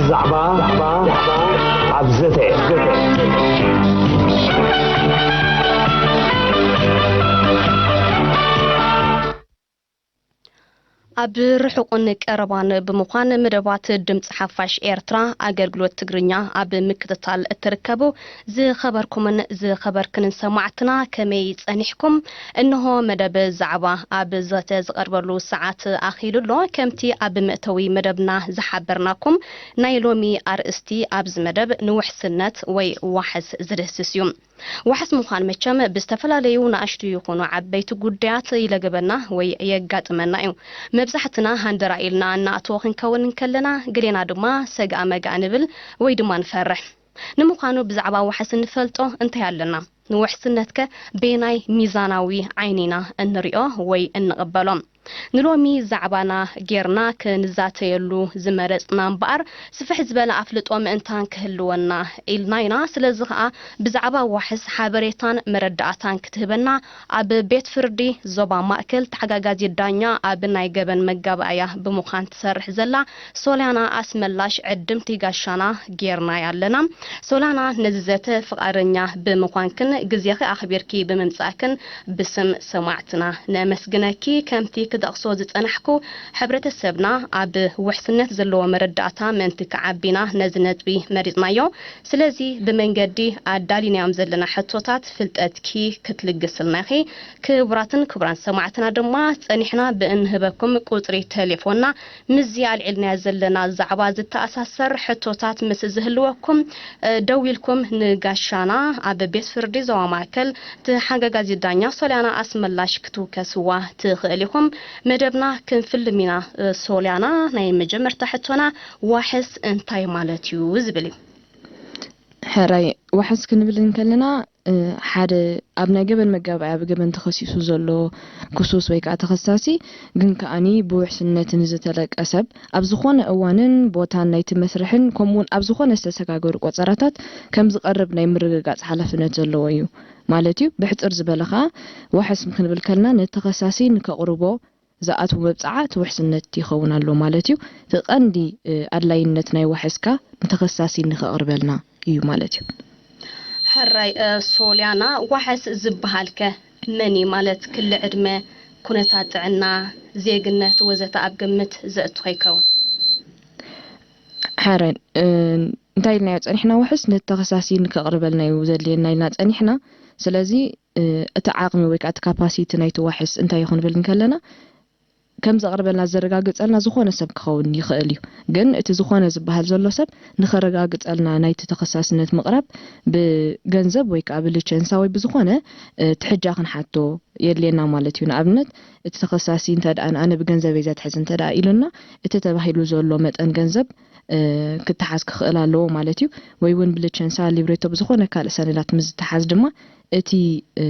ዛዕባ ኣብ ዘተ። ኣብ ርሑቕን ቀረባን ብምዃን መደባት ድምፂ ሓፋሽ ኤርትራ ኣገልግሎት ትግርኛ ኣብ ምክትታል እትርከቡ ዝኸበርኩምን ዝኸበርክንን ሰማዕትና፣ ከመይ ጸኒሕኩም? እንሆ መደብ ዛዕባ ኣብ ዘተ ዝቐርበሉ ሰዓት ኣኺሉ ኣሎ። ከምቲ ኣብ መእተዊ መደብና ዝሓበርናኩም፣ ናይ ሎሚ ኣርእስቲ ኣብዚ መደብ ንውሕስነት ወይ ዋሕስ ዝድህስስ እዩ። ዋሕስ ምዃን መቸም ብዝተፈላለዩ ንኣሽቱ ይኹኑ ዓበይቲ ጉዳያት ይለገበና ወይ የጋጥመና እዩ። መብዛሕትና ሃንደራ ኢልና እንኣትዎ ክንከውን እንከለና፣ ገሌና ድማ ሰግኣ መግኣ ንብል ወይ ድማ ንፈርሕ። ንምዃኑ ብዛዕባ ዋሕስ እንፈልጦ እንታይ ኣለና? ንውሕስነትከ በየናይ ሚዛናዊ ዓይኒ ኢና እንሪኦ ወይ እንቕበሎ? ንሎሚ ዛዕባና ጌርና ክንዛተየሉ ዝመረጽና እምበኣር፣ ስፍሕ ዝበለ ኣፍልጦ ምእንታን ክህልወና ኢልና ኢና። ስለዚ ኸኣ ብዛዕባ ዋሕስ ሓበሬታን መረዳእታን ክትህበና ኣብ ቤት ፍርዲ ዞባ ማእከል ተሓጋጋዚት ዳኛ ኣብ ናይ ገበን መጋባእያ ብምዃን ትሰርሕ ዘላ ሶልያና ኣስመላሽ ዕድምቲ ጋሻና ጌርናያ ኣለና። ሶልያና፣ ነዚ ዘተ ፍቓደኛ ብምዃንክን ግዜኺ ኣኽቢርኪ ብምምጻእክን ብስም ሰማዕትና ነመስግነኪ። ከምቲ ክጠቕሶ ዝጸናሕኩ፣ ሕብረተሰብና ኣብ ውሕስነት ዘለዎ መረዳእታ ምእንቲ ክዓቢና ነዚ ነጥቢ መሪጽናዮ። ስለዚ ብመንገዲ ኣዳሊናዮም ዘለና ሕቶታት ፍልጠትኪ ክትልግስልና ኢኺ። ክቡራትን ክቡራን ሰማዕትና ድማ ጸኒሕና ብእንህበኩም ቁጽሪ ቴሌፎንና ምስዚ ኣልዒልናዮ ዘለና ዛዕባ ዝተኣሳሰር ሕቶታት ምስ ዝህልወኩም፣ እ፣ ደዊልኩም ንጋሻና ኣብ ቤት ፍርዲ ዞባ ማእከል ተሓጋጋዚት ዳኛ ሶልያና ኣስመላሽ ክትውከስዋ ትኽእል ኢኹም። መደብና ክንፍልም ኢና። እ፣ ሶልያና፣ ናይ መጀመርታ ሕቶና ዋሕስ እንታይ ማለት እዩ ዝብል እዩ። ሕራይ፣ ዋሕስ ክንብል እንከለና፣ እ፣ ሓደ ኣብ ናይ ገበን መጋባእያ ብገበን ተኸሲሱ ዘሎ ክሱስ ወይ ከዓ ተኸሳሲ፣ ግን ከኣኒ ብውሕስነት ንዝተለቀ ሰብ ኣብ ዝኾነ እዋንን ቦታን ናይቲ መስርሕን ከምኡ እውን ኣብ ዝኾነ ዝተሰጋገሩ ቆጸራታት ከም ዝቐርብ ናይ ምርግጋጽ ሓላፍነት ዘለዎ እዩ ማለት እዩ። ብሕጽር ዝበለ ከዓ ዋሕስ ክንብል ከለና ነቲ ተኸሳሲ ንከቕርቦ ዝኣትዉ መብጽዓ እቲ ውሕስነት ይኸውን ኣሎ ማለት እዩ። እቲ ቀንዲ፣ እ፣ ኣድላይነት ናይ ዋሕስካ ንተኸሳሲ ንኸቕርበልና እዩ ማለት እዩ። ሕራይ፣ እ፣ ሶልያና፣ ዋሕስ ዝበሃል ከ መን እዩ? ማለት ክሊ ዕድመ፣ ኩነታት ጥዕና፣ ዜግነት ወዘተ ኣብ ግምት ዘእቱ ከይከውን? ሕራይ፣ እ፣ እንታይ ኢልናዮ ጸኒሕና? ዋሕስ ነቲ ተኸሳሲ ንከቕርበልና እዩ ዘድልየና ኢልና ጸኒሕና። ስለዚ፣ እ፣ እቲ ዓቕሚ ወይ ከዓ እቲ ካፓሲቲ ናይቲ ዋሕስ እንታይ እዩ ክንብል እንከለና፣ ከም ዘቕርበልና ዘረጋግጸልና ዝኾነ ሰብ ክኸውን ይኽእል እዩ። ግን እቲ ዝኾነ ዝበሃል ዘሎ ሰብ ንኸረጋግጸልና ናይቲ ተኸሳስነት ምቕራብ ብገንዘብ ወይ ከዓ ብልቸንሳ ወይ ብዝኾነ፣ እ፣ ትሕጃ ክንሓቶ የድልየና ማለት እዩ። ንኣብነት፣ እቲ ተኸሳሲ እንተ ደኣ ንኣነ ብገንዘብ እየ ዘትሕዝ እንተ ደኣ ኢሉና፣ እቲ ተባሂሉ ዘሎ መጠን ገንዘብ፣ እ፣ ክተሓዝ ክኽእል ኣለዎ ማለት እዩ። ወይ እውን ብልቸንሳ፣ ሊብሬቶ፣ ብዝኾነ ካልእ ሰነዳት ምስ ዝተሓዝ ድማ እቲ፣ እ፣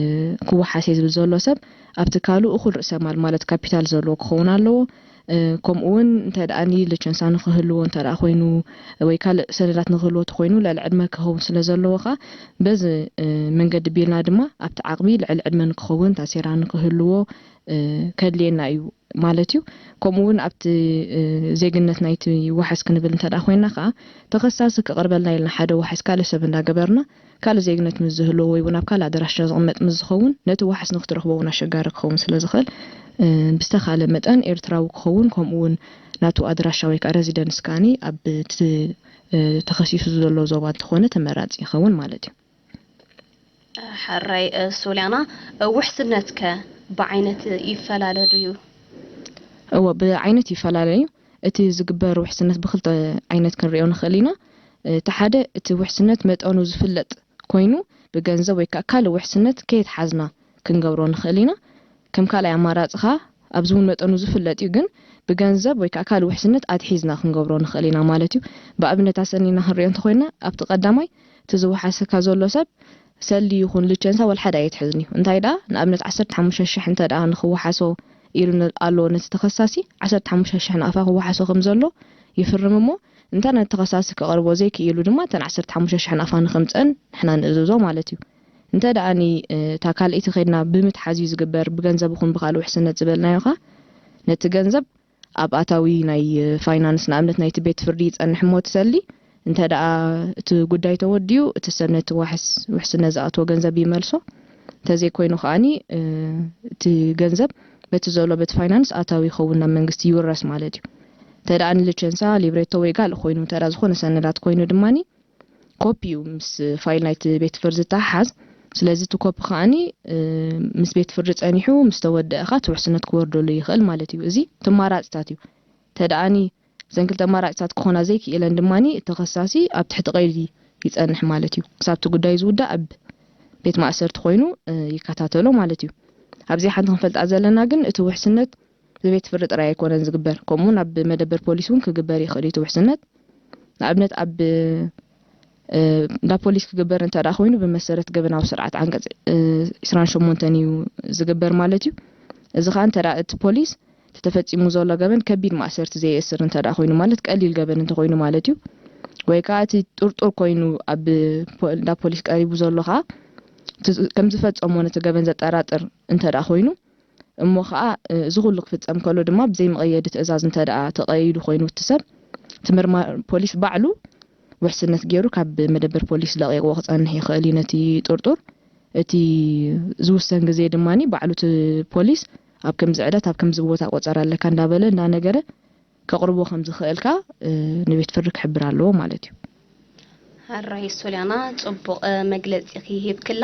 ክወሓስ እየ ዝብል ዘሎ ሰብ ኣብ ትካሉ እኹል ርእሰ ማል ማለት ካፒታል ዘለዎ ክኸውን ኣለዎ። እ፣ ከምኡ እውን እንተ ደኣ ልቸንሳ ንክህልዎ እንተ ደኣ ኮይኑ ወይ ካልእ ሰነዳት ንክህልዎ ተኮይኑ ልዕሊ ዕድመ ክኸውን ስለ ዘለዎ ከዓ በዚ፣ እ፣ መንገዲ ቢልና ድማ ኣብቲ ዓቕሚ ልዕሊ ዕድመ ንክኸውን ታሴራ ንክህልዎ፣ እ፣ ከድልየና እዩ ማለት እዩ። ከምኡ እውን ኣብቲ፣ እ፣ ዜግነት ናይቲ ዋሕስ ክንብል እንተ ደኣ ኮይንና ከዓ ተኸሳሲ ክቕርበልና ኢልና ሓደ ዋሕስ ካልእ ሰብ እንዳገበርና ካልእ ዜግነት ምስ ዝህልዎ ወይ እውን ኣብ ካልእ ኣደራሻ ዝቕመጥ ምስ ዝኸውን ነቲ ዋሕስ ንክትረኽቦ እውን ኣሸጋሪ ክኸውን ስለ ዝኽእል፣ እ፣ ብዝተኻለ መጠን ኤርትራዊ ክኸውን ከምኡ እውን ናቱ ኣድራሻ ወይ ከዓ ሬዚደንስ ከኣኒ ኣብ እቲ፣ እ፣ ተኸሲሱ ዘሎ ዞባ እንተኾነ ተመራጺ ይኸውን ማለት እዩ። ሕራይ፣ እ፣ ሶልያና፣ እ፣ ውሕስነትከ ብዓይነት ይፈላለ ድዩ? እወ፣ ብዓይነት ይፈላለ እዩ። እቲ ዝግበር ውሕስነት ብኽልተ ዓይነት ክንሪኦ ንኽእል ኢና። እቲ ሓደ፣ እቲ ውሕስነት መጠኑ ዝፍለጥ ኮይኑ፣ ብገንዘብ ወይ ከዓ ካልእ ውሕስነት ከየትሓዝና ክንገብሮ ንኽእል ኢና። ከም ካልኣይ ኣማራጺ ኸኣ፣ ኣብዚ እውን መጠኑ ዝፍለጥ እዩ፣ ግን ብገንዘብ ወይ ከዓ ካልእ ውሕስነት ኣትሒዝና ክንገብሮ ንኽእል ኢና ማለት እዩ። ብኣብነት ኣሰኒና ክንሪኦ እንተኾይና፣ ኣብቲ ቀዳማይ፣ እቲ ዝወሓሰካ ዘሎ ሰብ ሰሊ ይኹን ልቸንሳ ወላ ሓደ ኣየትሕዝን እዩ። እንታይ ደኣ፣ ንኣብነት ዓሰርተ ሓሙሽተ ሽሕ እንተ ደኣ ንኽወሓሶ ኢሉ ን-፣ ኣሎ ነቲ ተኸሳሲ፣ ዓሰርተ ሓሙሽተ ሽሕ ናቕፋ ክወሓሶ ከም ዘሎ ይፍርም እሞ፣ እንተ ነቲ ተኸሳሲ ከቕርቦ ዘይክኢሉ ድማ፣ እተን ዓሰርተ ሓሙሽተ ሽሕ ናቕፋ ንኸምጽአን ንሕና ንእዝዞ ማለት እዩ። እንተ ደኣኒ እታ ካልኣይቲ ከይድና ብምትሓዝ እዩ ዝግበር፣ ብገንዘብ ይኹን ብካልእ ውሕስነት ዝበልናዮ ኸኣ ነቲ ገንዘብ ኣብ ኣታዊ ናይ ፋይናንስ፣ ንኣብነት ናይቲ ቤት ፍርዲ ይጸንሕ እሞ ትሰሊ፣ እንተ ደኣ እቲ ጉዳይ ተወዲኡ እቲ ሰብ ነቲ ዋሕስ ውሕስነት ዝኣትዎ ገንዘብ ይመልሶ። እንተዘይኮይኑ ከኣኒ እቲ ገንዘብ በቲ ዘሎ በቲ ፋይናንስ ኣታዊ ይኸውን፣ ናብ መንግስቲ ይውረስ ማለት እዩ። እንተ ደኣ ንልቸንሳ፣ ሊብሬቶ ወይ ጋል ኮይኑ እንተ ደኣ ዝኾነ ሰነዳት ኮይኑ ድማኒ ኮፒ እዩ ምስ ፋይል ናይቲ ቤት ፍርዲ ዝተሓሓዝ። ስለዚ እቲ ኮፒ ከኣኒ ምስ ቤት ፍርዲ ጸኒሑ ምስ ተወደእኻ እቲ ውሕስነት ክወርደሉ ይኽእል ማለት እዩ። እዚ እቲ ኣማራጽታት እዩ። ተደኣኒ እዘን ክልተ ኣማራጽታት ክኾና ዘይክእለን ድማኒ ተኸሳሲ ኣብ ትሕቲ ቀይዲ ይጸንሕ ማለት እዩ። ክሳብ እቲ ጉዳይ ዝውዳእ ኣብ ቤት ማእሰርቲ ኮይኑ ይከታተሎ ማለት እዩ። ኣብዚ ሓንቲ ክንፈልጣ ዘለና ግን እቲ ውሕስነት ብቤት ፍርዲ ጥራይ ኣይኮነን ዝግበር፣ ከምኡ እውን ኣብ መደበር ፖሊስ እውን ክግበር ይኽእል እዩ እቲ ውሕስነት። ንኣብነት ኣብ እንዳ ፖሊስ ክግበር እንተ ደኣ ኮይኑ ብመሰረት ገበናዊ ስርዓት ዓንቀጽ ዕስራን ሸሞንተን እዩ ዝግበር ማለት እዩ። እዚ ከዓ እንተ ደኣ እቲ ፖሊስ እቲ ተፈጺሙ ዘሎ ገበን ከቢድ ማእሰርቲ ዘየእስር እንተ ደኣ ኮይኑ ማለት ቀሊል ገበን እንተኮይኑ ማለት እዩ። ወይ ከዓ እቲ ጥርጡር ኮይኑ ኣብ እንዳ ፖሊስ ቀሪቡ ዘሎ ከዓ ከም ዝፈጸሞ ነቲ ገበን ዘጠራጥር እንተ ደኣ ኮይኑ እሞ ኸኣ እዚ ኩሉ ክፍጸም ከሎ ድማ ብዘይ መቐየዲ ትእዛዝ እንተ ደኣ ተቐይዱ ኮይኑ እቲ ሰብ እቲ መርማሪ ፖሊስ ባዕሉ ውሕስነት ገይሩ ካብ መደበር ፖሊስ ለቒቕዎ ክጸንሕ ይኽእል እዩ ነቲ ጥርጡር። እቲ ዝውሰን ግዜ ድማ ባዕሉ እቲ ፖሊስ ኣብ ከምዚ ዕለት ኣብ ከምዚ ቦታ ቆጸራ ኣለካ እንዳበለ እንዳነገረ ከቕርቦ ከም ዝኽእል ከኣ ንቤት ፍርዲ ክሕብር ኣለዎ ማለት እዩ። ሕራይ ሶልያና ጽቡቕ መግለጺ ክሂብክላ።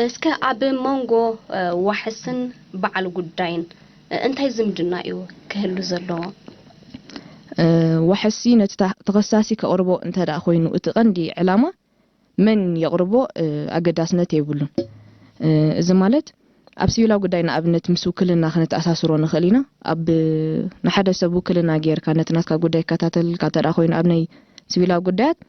እስከ ኣብ መንጎ ዋሕስን በዓል ጉዳይን እንታይ ዝምድና እዩ ክህሉ ዘለዎ? ዋሕሲ ነቲ ተኸሳሲ ከቕርቦ እንተ ደኣ ኮይኑ እቲ ቀንዲ ዕላማ መን የቕርቦ ኣገዳስነት የብሉን። እዚ ማለት ኣብ ሲቪላዊ ጉዳይ ንኣብነት ምስ ውክልና ክነተኣሳስሮ ንኽእል ኢና። ኣብ ንሓደ ሰብ ውክልና ጌርካ ነቲ ናትካ ጉዳይ ይከታተልልካ እንተ ደኣ ኮይኑ ኣብ ናይ ሲቪላዊ ጉዳያት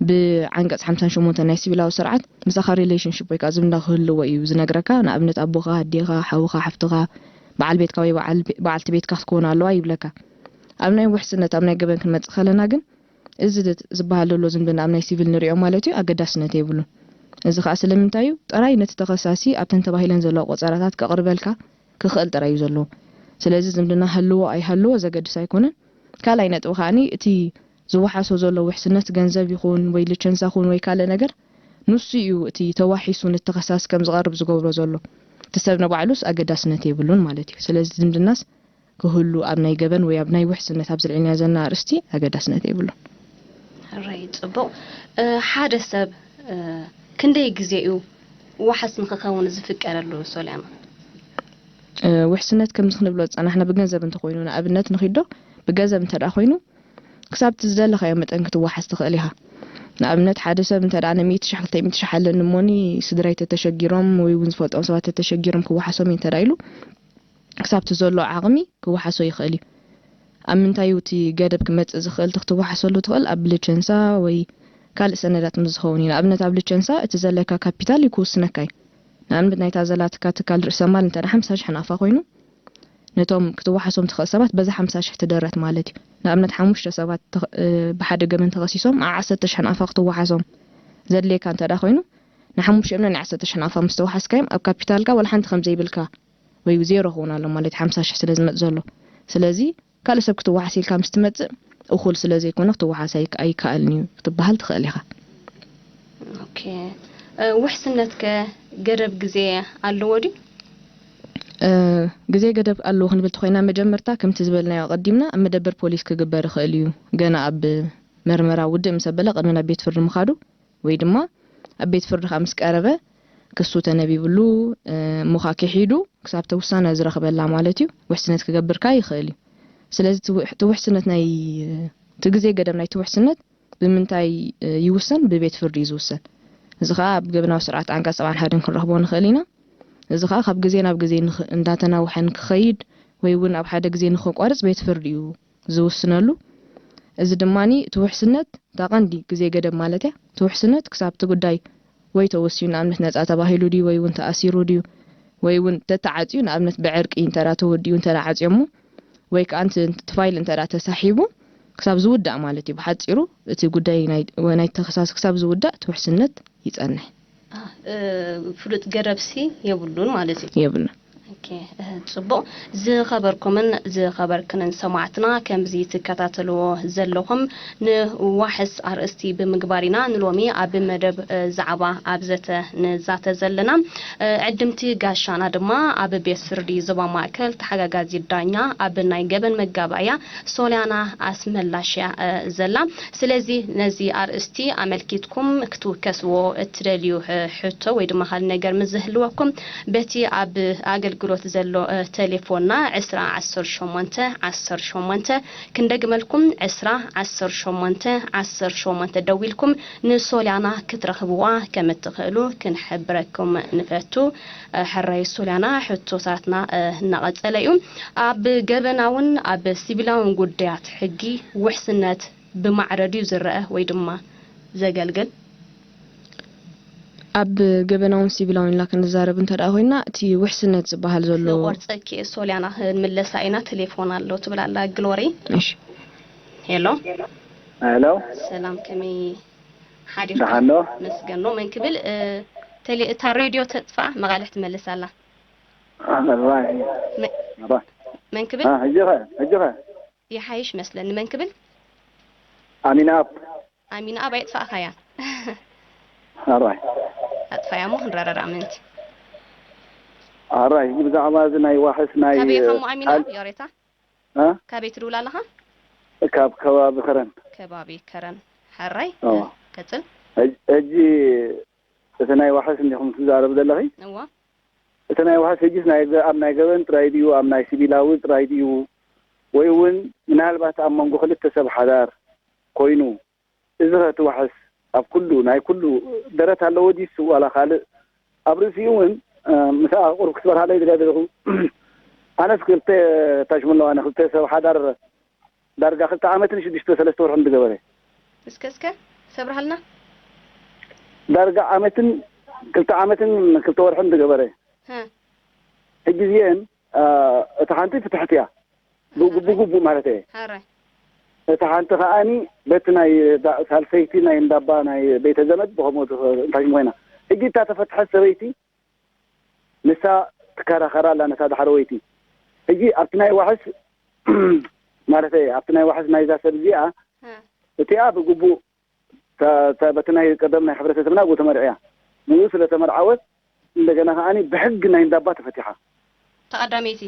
ብዓንቀጽ ሓምሳን ሸሞንተን ናይ ሲቪላዊ ስርዓት ምሳኻ ሪሌሽንሽፕ ወይ ከዓ ዝምድና ክህልዎ እዩ ዝነግረካ። ንኣብነት ኣቦኻ፣ ኣዴኻ፣ ሓውኻ፣ ሓፍትኻ፣ በዓል ቤትካ ወይ በዓልቲ ቤትካ ክትከውን ኣለዋ ይብለካ። ኣብ ናይ ውሕስነት ኣብ ናይ ገበን ክንመጽእ ከለና ግን እዚ ዝበሃል ዘሎ ዝምድና ኣብ ናይ ሲቪል ንሪኦ ማለት እዩ ኣገዳስነት የብሉን። እዚ ከዓ ስለምንታይ እዩ? ጥራይ ነቲ ተኸሳሲ ኣብተን ተባሂለን ዘለዋ ቆጸራታት ከቕርበልካ ክኽእል ጥራይ እዩ ዘለዎ። ስለዚ ዝምድና ሃልዎ ኣይሃልዎ ዘገድስ ኣይኮነን። ካልኣይ ነጥቢ ከዓኒ እቲ ዝወሓሶ ዘሎ ውሕስነት ገንዘብ ይኹን ወይ ልቸንሳ ኹን ወይ ካልእ ነገር ንሱ እዩ እቲ ተዋሒሱ ነቲ ተኸሳሲ ከም ዝቐርብ ዝገብሮ ዘሎ። እቲ ሰብ ንባዕሉስ ኣገዳስነት የብሉን ማለት እዩ። ስለዚ ዝምድናስ ክህሉ ኣብ ናይ ገበን ወይ ኣብ ናይ ውሕስነት ኣብ ዘልዒልናዮ ዘለና ኣርእስቲ ኣገዳስነት የብሉን። ሕራይ ጽቡቕ። ሓደ ሰብ ክንደይ ግዜ እዩ ዋሕስ ንኽኸውን ዝፍቀደሉ ሶልያና? ውሕስነት ከምዚ ክንብሎ ዝጸናሕና ብገንዘብ እንተኾይኑ ንኣብነት ንኺዶ ብገንዘብ እንተ ደኣ ኮይኑ ክሳብ እቲ ዝደለኻዮ መጠን ክትወሓስ ትኽእል ኢኻ። ንኣብነት ሓደ ሰብ እንተ ደኣ ንሚእቲ ሽሕ ክልተ ሚእቲ ሽሕ ኣለኒ እሞኒ ስድራይ ተተሸጊሮም ወይ እውን ዝፈልጦም ሰባት ተተሸጊሮም ክወሓሶም እየ እንተ ደኣ ኢሉ ክሳብ እቲ ዘሎ ዓቕሚ ክወሓሶ ይኽእል እዩ። ኣብ ምንታይ እዩ እቲ ገደብ ክመጽእ ዝኽእል እቲ ክትወሓሰሉ ትኽእል ኣብ ልቸንሳ ወይ ካልእ ሰነዳት ምስ ዝኸውን እዩ። ንኣብነት ኣብ ልቸንሳ እቲ ዘለካ ካፒታል እዩ ክውስነካ እዩ። ንኣብነት ናይታ ዘላትካ ትካል ርእሰ ማል እንተ ሓምሳ ሽሕ ናቕፋ ኮይኑ ነቶም ክትወሓሶም ትኽእል ሰባት በዛ ሓምሳ ሽሕ ትደረት ማለት እዩ። ንኣብነት ሓሙሽተ ሰባት ብሓደ ገበን ተኸሲሶም ዓ ዓሰርተ ሽሕ ናቕፋ ክትወሓሶም ዘድልየካ እንተ ኮይኑ ንሓሙሽተ ናይ ዓሰርተ ሽሕ ናቕፋ ምስ ተወሓስካዮም ኣብ ካፒታልካ ዋላ ሓንቲ ከም ዘይብልካ ወይ ዜሮ ክኸውን ኣሎ ማለት ሓምሳ ሽሕ ስለ ዝመጽእ ዘሎ። ስለዚ ካልእ ሰብ ክትወሓስ ኢልካ ምስ ትመጽእ እኹል ስለ ዘይኮነ ክትወሓስ ኣይከኣልን እዩ ክትበሃል ትኽእል ኢኻ። ኦኬ። ውሕስነት ከ ገደብ ግዜ ኣለዎ ድዩ? ግዜ ገደብ ኣለዎ ክንብል ተኾይና መጀመርታ ከምቲ ዝበልናዮ ኣቐዲምና ኣብ መደበር ፖሊስ ክግበር ይኽእል እዩ። ገና ኣብ መርመራ ውድእ ምስ ኣበለ ቅድሚ ናብ ቤት ፍርዲ ምኻዱ ወይ ድማ ኣብ ቤት ፍርዲ ከዓ ምስ ቀረበ ክሱ ተነቢብሉ እሞ ከዓ ክሒዱ ክሳብ ተውሳነ ዝረኽበላ ማለት እዩ ውሕስነት ክገብር ከዓ ይኽእል እዩ። ስለዚ እቲ ውሕስነት ናይ እቲ ግዜ ገደብ ናይቲ ውሕስነት ብምንታይ ይውሰን? ብቤት ፍርዲ እዩ ዝውሰን። እዚ ከዓ ኣብ ገበናዊ ስርዓት ዓንቀፅ ሰብዓን ሓደን ክንረኽቦ ንኽእል ኢና። እዚ ከዓ ካብ ግዜ ናብ ግዜ እንዳተናውሐ ንክኸይድ ወይ እውን ኣብ ሓደ ግዜ ንክቋርፅ ቤት ፍርዲ እዩ ዝውስነሉ። እዚ ድማ እቲ ውሕስነት እታ ቀንዲ ግዜ ገደብ ማለት እያ። እቲ ውሕስነት ክሳብ እቲ ጉዳይ ወይ ተወሲኑ ንኣብነት ነፃ ተባሂሉ ድዩ ወይ እውን ተኣሲሩ ድዩ ወይ እውን ተተዓፅዩ ንኣብነት ብዕርቂ እንተ ተወዲኡ እንተ ዓፅዮሞ ወይ ከዓ እቲ ፋይል እንተ ተሳሒቡ ክሳብ ዝውዳእ ማለት እዩ። ብሓፂሩ እቲ ጉዳይ ናይ ተኸሳሲ ክሳብ ዝውዳእ እቲ ውሕስነት ይፀንሕ። እ፣ ፍሉጥ ገደብሲ የብሉን ማለት እዩ። የብሉን። ኦኬ፣ እ፣ ጽቡቕ። ዝኸበርኩምን ዝኸበርክንን ሰማዕትና፣ ከምዚ ትከታተልዎ ዘለኹም ንዋሕስ ኣርእስቲ ብምግባር ኢና ንሎሚ ኣብ መደብ፣ እ፣ ዛዕባ ኣብ ዘተ ንዛተ ዘለና። እ፣ ዕድምቲ ጋሻና ድማ ኣብ ቤት ፍርዲ ዞባ ማእከል ተሓጋጋዚት ዳኛ ኣብ ናይ ገበን መጋባእያ ሶልያና ኣስመላሽ እያ፣ እ፣ ዘላ። ስለዚ ነዚ ኣርእስቲ ኣመልኪትኩም ክትውከስዎ እትደልዩ፣ እ፣ ሕቶ ወይ ድማ ካልእ ነገር ምስ ዝህልወኩም በቲ ኣብ ኣገልግሎት ዘሎ፣ እ፣ ቴሌፎንና ዕስራ ዓሰርተ ሸሞንተ ዓሰርተ ሸሞንተ ክንደግመልኩም ዕስራ ዓሰርተ ሸሞንተ ዓሰርተ ሸሞንተ ደዊልኩም ንሶልያና ክትረኽብዋ ከም እትኽእሉ ክንሕብረኩም ንፈቱ። እ፣ ሕራይ ሶልያና ሕቶታትና፣ እ፣ እናቐጸለ እዩ። ኣብ ገበናውን ኣብ ሲቪላውን ጉዳያት ሕጊ ውሕስነት ብማዕረ ድዩ ዝረአ ወይ ድማ ዘገልግል? ኣብ ገበናውን ሲቪላውን ኢልና ክንዛረብ እንተ ደኣ ኮይና፣ እቲ ውሕስነት ዝበሃል ዘሎ ንቆርጸኪ ሶልያና ክንምለሳ ኢና። ቴሌፎን ኣሎ ትብል ኣላ ግሎሪ። እሺ። ሄሎ፣ ሄሎ፣ ሰላም፣ ከመይ ሓዲርካ? ደሓን ዶ? መስገን ነው። መን ክብል? እ፣ ቴሌ-፣ እታ ሬድዮ ተጥፋ፣ መቓልሕ ትመልስ ኣላ። ኣራይ መ-፣ ኣራይ መን ክብል? አ፣ ሕጂ ኸ፣ ሕጂ ኸ? ይሓይሽ መስለኒ። መን ክብል? ኣሚናኣብ። ኣሚናኣብ ኣይጥፋእካያ። ኣራይ ኣጥፋያ እሞ ክንረዳዳእ ምእንቲ። ኣራይ፣ ሕጂ ብዛዕባ እዚ ናይ ዋሕስ ናይ ካበይ ኢኻ እሞ ቃል ኣሚናኣብ? ይቕሬታ። እ? ካበይ ትድውል ኣለኻ? ካብ ከባቢ ከረን። ከባቢ ከረን። ሕራይ። እዎ። ቀጽል። ሕጂ፣ ሕጂ እቲ ናይ ዋሕስ እንዲኹም ትዛረብ ዘለኺ? እዎ። እቲ ናይ ዋሕስ ሕጂስ ናይ ገ-፣ ኣብ ናይ ገበን ጥራይ ድዩ፣ ኣብ ናይ ሲቪላዊ ጥራይ ድዩ? ወይ እውን ምናልባት ኣብ መንጎ ክልተ ሰብ ሓዳር ኮይኑ፣ እዚ ኸ እቲ ዋሕስ ኣብ ኩሉ፣ ናይ ኩሉ ደረት ኣለዎ ድዩስ ዋላ ካልእ? ኣብ ርእሲኡ እውን፣ እ፣ ምስኣ ቁሩብ ክትበርሃለይ ዝደለኹ፣ ኣነስ ክልተ ታሽሙን ኣለዋኒ፣ ክልተ ሰብ ሓዳር ዳርጋ ክልተ ዓመትን ሽዱሽተ ሰለስተ ወርሕን ዝገበረ። እስከ፣ እስከ፣ ሰብርሃልና። ዳርጋ ዓመትን ክልተ ዓመትን ክልተ ወርሕን ዝገበረ። ሀ። ሕጂ እዚአን፣ አ፣ እታ ሓንቲ ፍትሕቲ እያ። ብጉ-፣ ብጉቡእ ማለት እየ። ሕራይ። እታ ሓንቲ ከኣኒ በቲ ናይ ዳ-፣ ሳልሰይቲ ናይ እንዳባ ናይ ቤተ ዘመድ ብኸምኡ ትኸ-፣ እንታይ ኮይና። ሕጂ እታ ተፈትሐት ሰበይቲ ንሳ ትከራኸራ ኣላ ነታ ዳሕረወይቲ። ሕጂ ኣብቲ ናይ ዋሕስ ማለት እየ፣ ኣብቲ ናይ ዋሕስ ናይዛ ሰብ እዚኣ ሀ። እቲኣ ብግቡእ ተ-፣ ተ-፣ በቲ ናይ ቀደም ናይ ሕብረተሰብና ብኡ ተመርዕያ። ብኡ ስለ ተመርዓወት እንደገና ከኣኒ ብሕጊ ናይ እንዳባ ተፈቲሓ። ተቐዳመይቲ።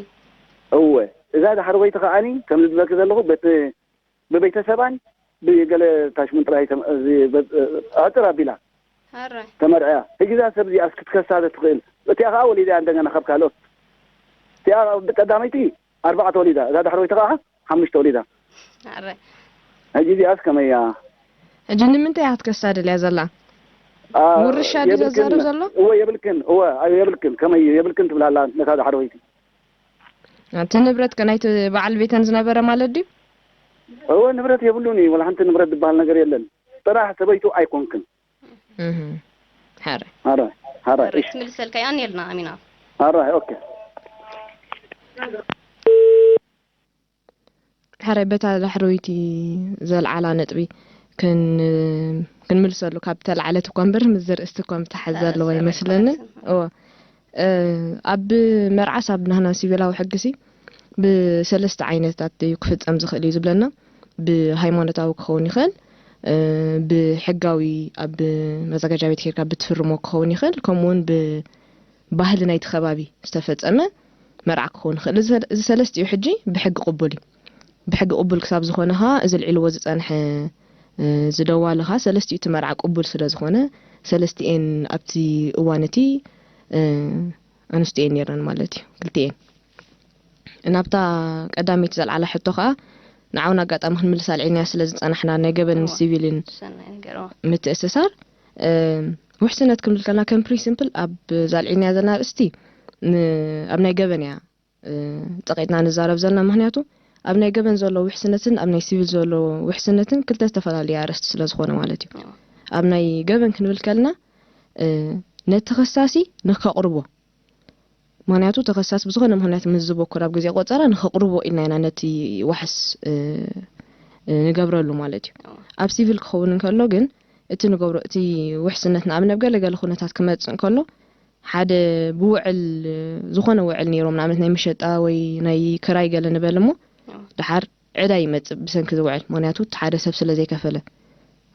እወ፣ እዛ ዳሕረወይቲ ከኣኒ ከም ዝብለኪ ዘለኹ በቲ ብቤተሰባን ብገለ ታሽሙን ጥራይ ተመ-፣ እዚ በ-፣ ኣጥር ኣቢላ ሕራይ። ተመርዕያ። ሕጂ እዛ ሰብ እዚኣስ ክትከሳ ዶ ትኽእል? እቲኣ ከኣ ወሊዳ እያ እንደገና ካብ ካልኦት። እቲኣ ቀዳመይቲ ኣርባዕተ ወሊዳ፣ እዛ ዳሕረወይቲ ከኣ ሓሙሽተ ወሊዳ። ሕራይ። ሕጂ እዚኣስ ከመይ እያ? ሕጂ ንምንታይ እያ ክትከሳ ደልያ ዘላ? አ፣ ውርሻ ድዩ የብልክን፣ ዘዛርብ ዘሎ? እወ፣ የብልክን፣ እወ፣ የብልክን፣ ከመይ የብልክን ትብላ ኣላ ነታ ዳሕረወይቲ። እቲ ንብረት ከ ናይቲ በዓል ቤተን ዝነበረ ማለት ድዩ? እወ፣ ንብረት የብሉን እዩ፣ ወላ ሓንቲ ንብረት ዝበሃል ነገር የለን። ጥራሕ ሰበይቱ ኣይኮንክን። እህ። ሕራይ። ኣራይ፣ ኣራይ፣ እሺ። ትምልሰልካ እያ፣ ኣኔልና ኣሚና። ኣራይ፣ ኦኬ። ሕራይ፣ በታ ዳሕረወይቲ ዘልዓላ ነጥቢ ክን-፣ ክንምልሰሉ ካብ ተልዓለት እኳ እምበር ምስ ዘርእስቲ እኳ ምትሓዝ ኣለዎ ኣይመስለንን። እወ። እ፣ ኣብ መርዓስ ኣብ ናህና ሲቪላዊ ሕጊሲ ብሰለስተ ዓይነታት እዩ ክፍጸም ዝኽእል እዩ ዝብለና። ብሃይማኖታዊ ክኸውን ይኽእል፣ እ፣ ብሕጋዊ ኣብ መዘጋጃ ቤት ኬድካ ብትፍርሞ ክኸውን ይኽእል፣ ከምኡ እውን ብባህሊ ናይቲ ከባቢ ዝተፈጸመ መርዓ ክኸውን ይኽእል። እዚ ሰለ-፣ እዚ ሰለስቲኡ ሕጂ ብሕጊ ቅቡል እዩ። ብሕጊ ቅቡል ክሳብ ዝኾነ ኸኣ እዚ ኣልዒልዎ ዝጸንሐ፣ እ፣ ዝደዋለ ኸኣ ሰለስቲኡ እቲ መርዓ ቅቡል ስለ ዝኾነ ሰለስቲኤን ኣብቲ እዋን እቲ፣ እ፣ ኣንስቲኤን ነይረን ማለት እዩ፣ ክልቲኤን። ናብታ ቀዳመይቲ ዘልዓላ ሕቶ ኸኣ ንዓውን ኣጋጣሚ ክንምልስ ኣልዒልናያ ስለ ዝጸናሕና ናይ ገበንን እዋ። ሲቪልን ሰናይ ነገር፣ እዋ። ምትእስሳር፣ እ፣ ውሕስነት ክንብል ከለና ከም ፕሪንሲፕል ኣብ ዘልዒልናያ ዘለና ኣርእስቲ ን-፣ ኣብ ናይ ገበን እያ፣ እ፣ ጸቒጥና ንዛረብ ዘለና። ምኽንያቱ ኣብ ናይ ገበን ዘሎ ውሕስነትን ኣብ ናይ ሲቪል ዘሎ ውሕስነትን ክልተ ዝተፈላለዩ ኣርእስቲ ስለ ዝኾነ ማለት እዩ። እዋ። ኣብ ናይ ገበን ክንብል ከለና፣ እ፣ ነቲ ኸሳሲ ንኸቕርቦ፣ ምኽንያቱ ተኸሳሲ ብዝኾነ ምኽንያት ምስ ዝበኩር ኣብ ግዜ ቆጸራ ንኸቕርቦ ኢልና ኢና ነቲ ዋሕስ፣ እ፣ እ፣ ንገብረሉ ማለት እዩ። እዋ። ኣብ ሲቪል ክኸውን እንከሎ ግን እቲ ንገብሮ፣ እቲ ውሕስነት ንኣብነት ገለ ገለ ኩነታት ክመጽእ እንከሎ፣ ሓደ ብውዕል፣ ዝኾነ ውዕል ነይሮም፣ ንኣብነት ናይ መሸጣ ወይ ናይ ክራይ ገለ ንበል እሞ፣ ኣዎ። ደሓር ዕዳ ይመጽእ ብሰንኪ ዝውዕል። ምኽንያቱ እቲ ሓደ ሰብ ስለ ዘይከፈለ።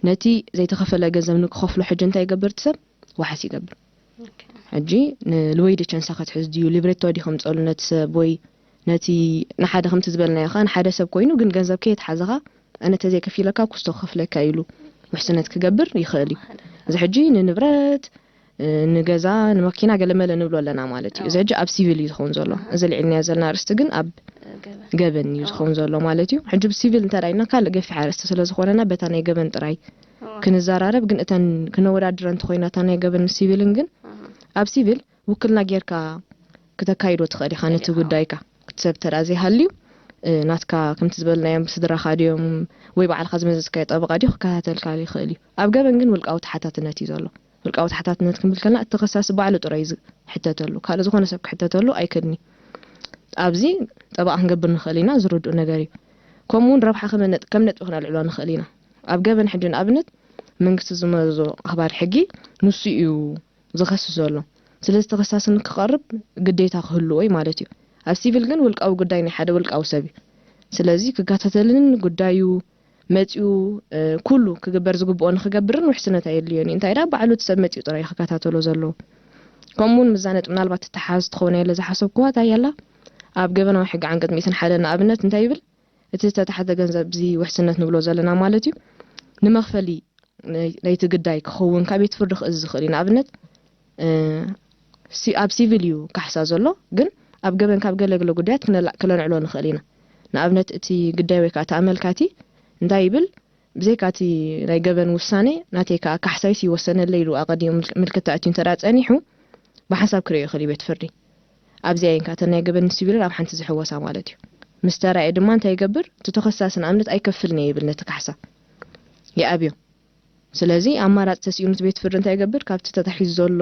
ነቲ ዘይተኸፈለ ገንዘብ ንክኸፍሎ ሕጂ እንታይ ይገብር እቲ ሰብ? ዋሕስ ይገብር። ኦኬ። ሕጂ ንልወይዲ ቸንሳ ከትሕዝ ድዩ? ሊብሬቶ ድዩ ከምጸሉ ነቲ ሰብ ወይ ነቲ ንሓደ ከምቲ ዝበልናዮ ከኣ ንሓደ ሰብ ኮይኑ ግን ገንዘብ ከየትሓዘኻ ኣነ ተዘይከፊለካ ኩስቶ ክኸፍለካ ኢሉ ውሕስነት ክገብር ይኽእል እዩ። እዚ ሕጂ ንንብረት፣ እ፣ ንገዛ፣ ንመኪና ገለመለ ንብሎ ኣለና ማለት እዩ። እዚ ሕጂ ኣብ ሲቪል እዩ ዝኸውን ዘሎ። እዚ ልዒልናዮ ዘለና ኣርእስቲ ግን ኣብ ገበን። ገበን እዩ ዝኸውን ዘሎ ማለት እዩ። ሕጂ ብሲቪል እንተ ኢልና ካልእ ገፊሕ ኣርእስቲ ስለ ዝኾነና በታ ናይ ገበን ጥራይ ኣዎ። ክንዘራረብ፣ ግን እተን ክነወዳድረ እንተኾይና እታ ናይ ገበን ሲቪልን ግን ኣሃ። ኣብ ሲቪል ውክልና ጌርካ ክተካይዶ ትኽእል ኢኻ ነቲ ኣዎ። ጉዳይካ። እቲ ሰብ እንተ ደኣ ዘይሃልዩ፣ እ፣ ናትካ ከምቲ ዝበልናዮም ብስድራኻ ድዮም ወይ ባዕልኻ ዝመዘዝካዮ ጠበቓ ድዩ ክከታተልካ ይኽእል እዩ። ኣብ ገበን ግን ውልቃዊ ተሓታትነት እዩ ዘሎ። ውልቃዊ ተሓታትነት ክንብል ከለና እቲ ተኸሳሲ ባዕሉ ጥራይ እዩ ዝሕተተሉ። ካልእ ዝኾነ ሰብ ክሕተተሉ ኣይክእልን እዩ። ኣብዚ ጠበቓ ክንገብር ንኽእል ኢና፣ ዝርድኡ ነገር እዩ። ከምኡ እውን ረብሓ ከም ነጥ-፣ ከም ነጥቢ ክነልዕሎ ንኽእል ኢና። ኣብ ገበን ሕጂ ንኣብነት መንግስቲ ዝመዞ ኣኽባሪ ሕጊ ንሱ እዩ ዝኸስስ ዘሎ። ስለዚ ተኸሳሲ ንክቐርብ ግዴታ ክህልዎ እዩ ማለት እዩ። ኣብ ሲቪል ግን ውልቃዊ ጉዳይ ናይ ሓደ ውልቃዊ ሰብ እዩ። ስለዚ ክከታተልን ጉዳዩ መጺኡ፣ እ፣ ኩሉ ክግበር ዝግብኦ ንክገብርን ውሕስነት ኣየድልዮን እዩ። እንታይ ደኣ ባዕሉ እቲ ሰብ መጺኡ ጥራይ እዩ ክከታተሎ ዘለዎ። ከምኡ እውን ምስዛ ነጥቢ ምናልባት ትተሓዝ ትኸውን እያ ኢለ ዝሓሰብክዋ እንታይ እያ ኣላ? ኣብ ገበናዊ ሕጊ ዓንቀጽ ሚእትን ሓደን ንኣብነት እንታይ ይብል? እቲ ዝተታሕዘ ገንዘብ እዚ ውሕስነት ንብሎ ዘለና ማለት እዩ። ንመኽፈሊ ናይ-፣ ናይቲ ግዳይ ክኸውን ካብ ቤት ፍርዲ ክእዝዝ ዝኽእል እዩ። ንኣብነት፣ እ፣ ሲ-፣ ኣብ ሲቪል እዩ ካሕሳ ዘሎ፣ ግን ኣብ ገበን ካብ ገለ ገለ ጉዳያት ክነላ-፣ ክነልዕሎ ንኽእል ኢና። ንኣብነት፣ እቲ ግዳይ ወይ ከዓ እቲ ኣመልካቲ እንታይ ይብል? ብዘይካ እቲ ናይ ገበን ውሳኔ፣ ናተይ ከዓ ካሕሳይስ ይወሰነለይ ኢሉ ኣቐዲሙ ምልክ-፣ ምልክታ ኣእትዩ እንተ ደኣ ጸኒሑ፣ ብሓንሳብ ክርእዮ ይኽእል እዩ ቤት ፍርዲ። ኣብዚኣ እየን ከዓ እተን ናይ ገበን ሲቪልን ኣብ ሓንቲ ዝሕወሳ ማለት እዩ። ምስ ተራእየ ድማ እንታይ ይገብር? እቲ ተኸሳሲ ንኣብነት ኣይከፍልን እየ ይብል ነቲ ካሕሳ። ይኣብዮ። ስለዚ ኣማራጺ ተስኢኑ እቲ ቤት ፍርዲ እንታይ ይገብር? ካብቲ ተታሒዙ ዘሎ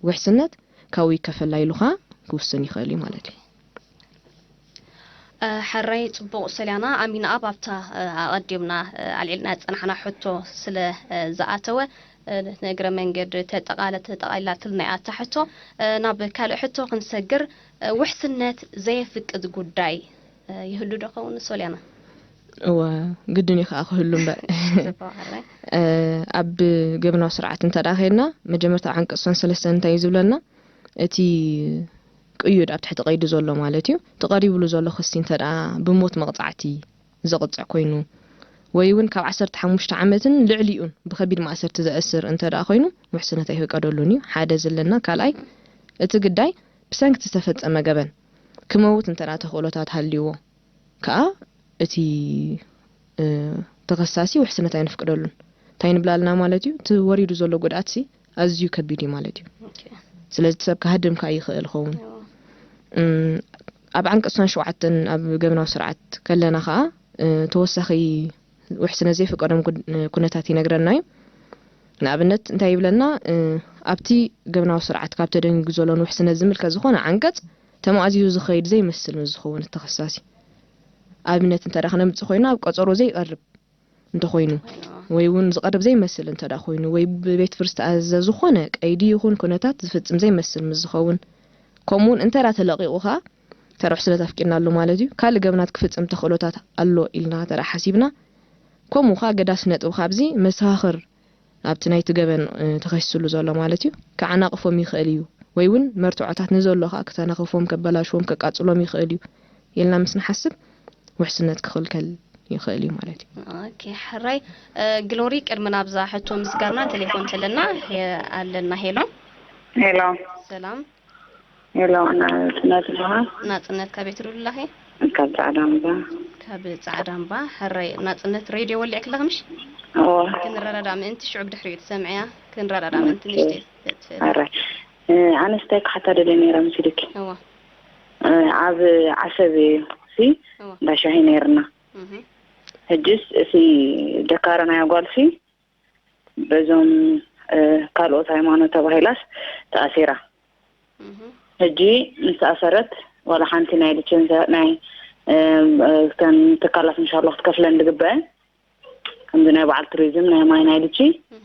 ውሕስነት ካብኡ ይከፈላ ኢሉ ከዓ ክውስን ይኽእል እዩ ማለት እዩ። እ፣ ሕራይ ጽቡቕ ሶልያና፣ ኣሚንኣብ ኣብታ፣ እ፣ ኣቐዲምና፣ እ፣ ኣልዒልና ዝጸናሕና ሕቶ ስለ፣ እ፣ ዝኣተወ፣ እ፣ ንእግረ መንገዲ ተጠቓለ-፣ ተጠቓሊላትልና እያ እታ ሕቶ። እ፣ ናብ ካልእ ሕቶ ክንሰግር፣ እ፣ ውሕስነት ዘየፍቅድ ጉዳይ፣ እ፣ ይህሉ ዶ ኸውን ሶልያና? እወ፣ ግድን እዩ ከዓ ክህሉ እምበር። ጽቡቕ ሕራይ። እ፣ ኣብ ገበናዊ ስርዓት እንተ ደኣ ኸድና፣ መጀመርታ ዓንቀጽ ሰለስተን እንታይ እዩ ዝብለና? እቲ ቅዩድ ኣብ ትሕቲ ቀይዲ ዘሎ ማለት እዩ። እቲ ቀሪብሉ ዘሎ ክሲ እንተ ደኣ ብሞት መቕጻዕቲ ዘቕጽዕ ኮይኑ፣ ወይ እውን ካብ ዓሰርተ ሓሙሽተ ዓመትን ልዕሊኡን ብኸቢድ ማእሰርቲ ዘእስር እንተ ደኣ ኮይኑ፣ ውሕስነት ኣይፍቀደሉን እዩ። ሓደ ዘለና፣ ካልኣይ፣ እቲ ግዳይ ብሰንኪ ዝተፈጸመ ገበን ክመውት እንተ ደኣ ተኽእሎታት ሃልይዎ፣ ከኣ እቲ፣ እ፣ ተኸሳሲ ውሕስነት ኣይንፍቅደሉን። እንታይ ንብላልና ማለት እዩ? እቲ ወሪዱ ዘሎ ጉድኣትሲ ኣዝዩ ከቢድ እዩ ማለት እዩ። ኦኬ። ስለዚ እቲ ሰብ ክሃድም ከኣ ይኽእል ኸውን። እዎ። እም፣ ኣብ ዓንቀጽ ሸውዓተን ኣብ ገበናዊ ስርዓት ከለና ከኣ፣ እ፣ ተወሳኺ ውሕስነት ዘይፍቀዶም ጉድ-፣ ኩነታት ይነግረና እዩ። ንኣብነት እንታይ ይብለና? እ፣ ኣብቲ ገበናዊ ስርዓት ካብ ተደንጊጉ ዘሎ ንውሕስነት ዝምልከት ዝኾነ ዓንቀጽ ተማእዚዙ ዝኸይድ ዘይመስል ምስ ዝኸውን እቲ ተኸሳሲ። ኣብነት እንተ ደኣ ክነምጽእ ኮይኑ ኣብ ቀጸሮ ዘይቀርብ እንተኾይኑ ወይ እውን ዝቐርብ ዘይመስል እንተ ደኣ ኮይኑ ወይ ብቤት ፍርዲ ዝተኣዘዘ ዝኾነ ቀይዲ ይኹን ኩነታት ዝፍጽም ዘይመስል ምስ ዝኸውን ከምኡ እውን እንተ ደኣ ተለቒቑ ከኣ ተረሕስነት ኣፍቂድናሉ ማለት እዩ። ካልእ ገበናት ክፍጽም ተኽእሎታት ኣሎ ኢልና ተረሓሲብና፣ ከምኡ ከኣ ገዳሲ ነጥቢ ካብዚ መሰኻኽር ኣብቲ ናይቲ ገበን፣ እ፣ ተኸሲስሉ ዘሎ ማለት እዩ፣ ክዓናቕፎም ይኽእል እዩ፣ ወይ እውን መርትዖታት ንዘሎ ከኣ ክተናኽፎም፣ ከበላሽዎም፣ ከቃጽሎም ይኽእል እዩ ኢልና ምስ ንሓስብ ውሕስነት ክኽልከል ይኽእል እዩ ማለት እዩ። ኦኬ፣ ሕራይ፣ እ፣ ግሎሪ፣ ቅድሚ ናብዛ ሕቶ ምስጋርና ቴሌፎን ተለና፣ ሄ-፣ ኣለና። ሄሎ። ሄሎ። ሰላም። ሄሎ፣ ናጽነት ኣለኻ? ናጽነት፣ ካበይ ትድውሊ ኣለኺ? ካብ ጻዕዳ እምባ። ካብ ጻዕዳ እምባ። ሕራይ ናጽነት፣ ሬድዮ ወሊዕኪ ኣለኺ ምሽ? እወ። ክንረዳዳእ ምእንቲ ሽዑ ብድሕሪኡ ትሰምዕያ። ክንረዳዳእ ምእንቲ ኦኬ። ንእሽተይ ትፈ-፣ ትፈ-፣ ሕራይ። እ፣ ኣነስ እንታይ ክሓታ ደልየ ነይረ መሲልኪ? እወ። እ፣ ኣብ ዓሰብ እዩ ሲ እወ። እንዳ ሻሂ ነይርና። እህ። ሕጅስ እቲ ደካረ ናይ ኣጓልሲ በዞም፣ እ፣ ካልኦት ሃይማኖት ተባሂላስ ተኣሲራ። እህ። ሕጂ ምስ ተኣሰረት ዋላ ሓንቲ ናይ ሊቸንስ ናይ፣ እ፣ እ፣ እተን ትካላት እንሻላ ክትከፍለን ዝግበአን ከምዚ ናይ በዓል ቱሪዝም ናይ ማይ ናይ ልቺ እህ።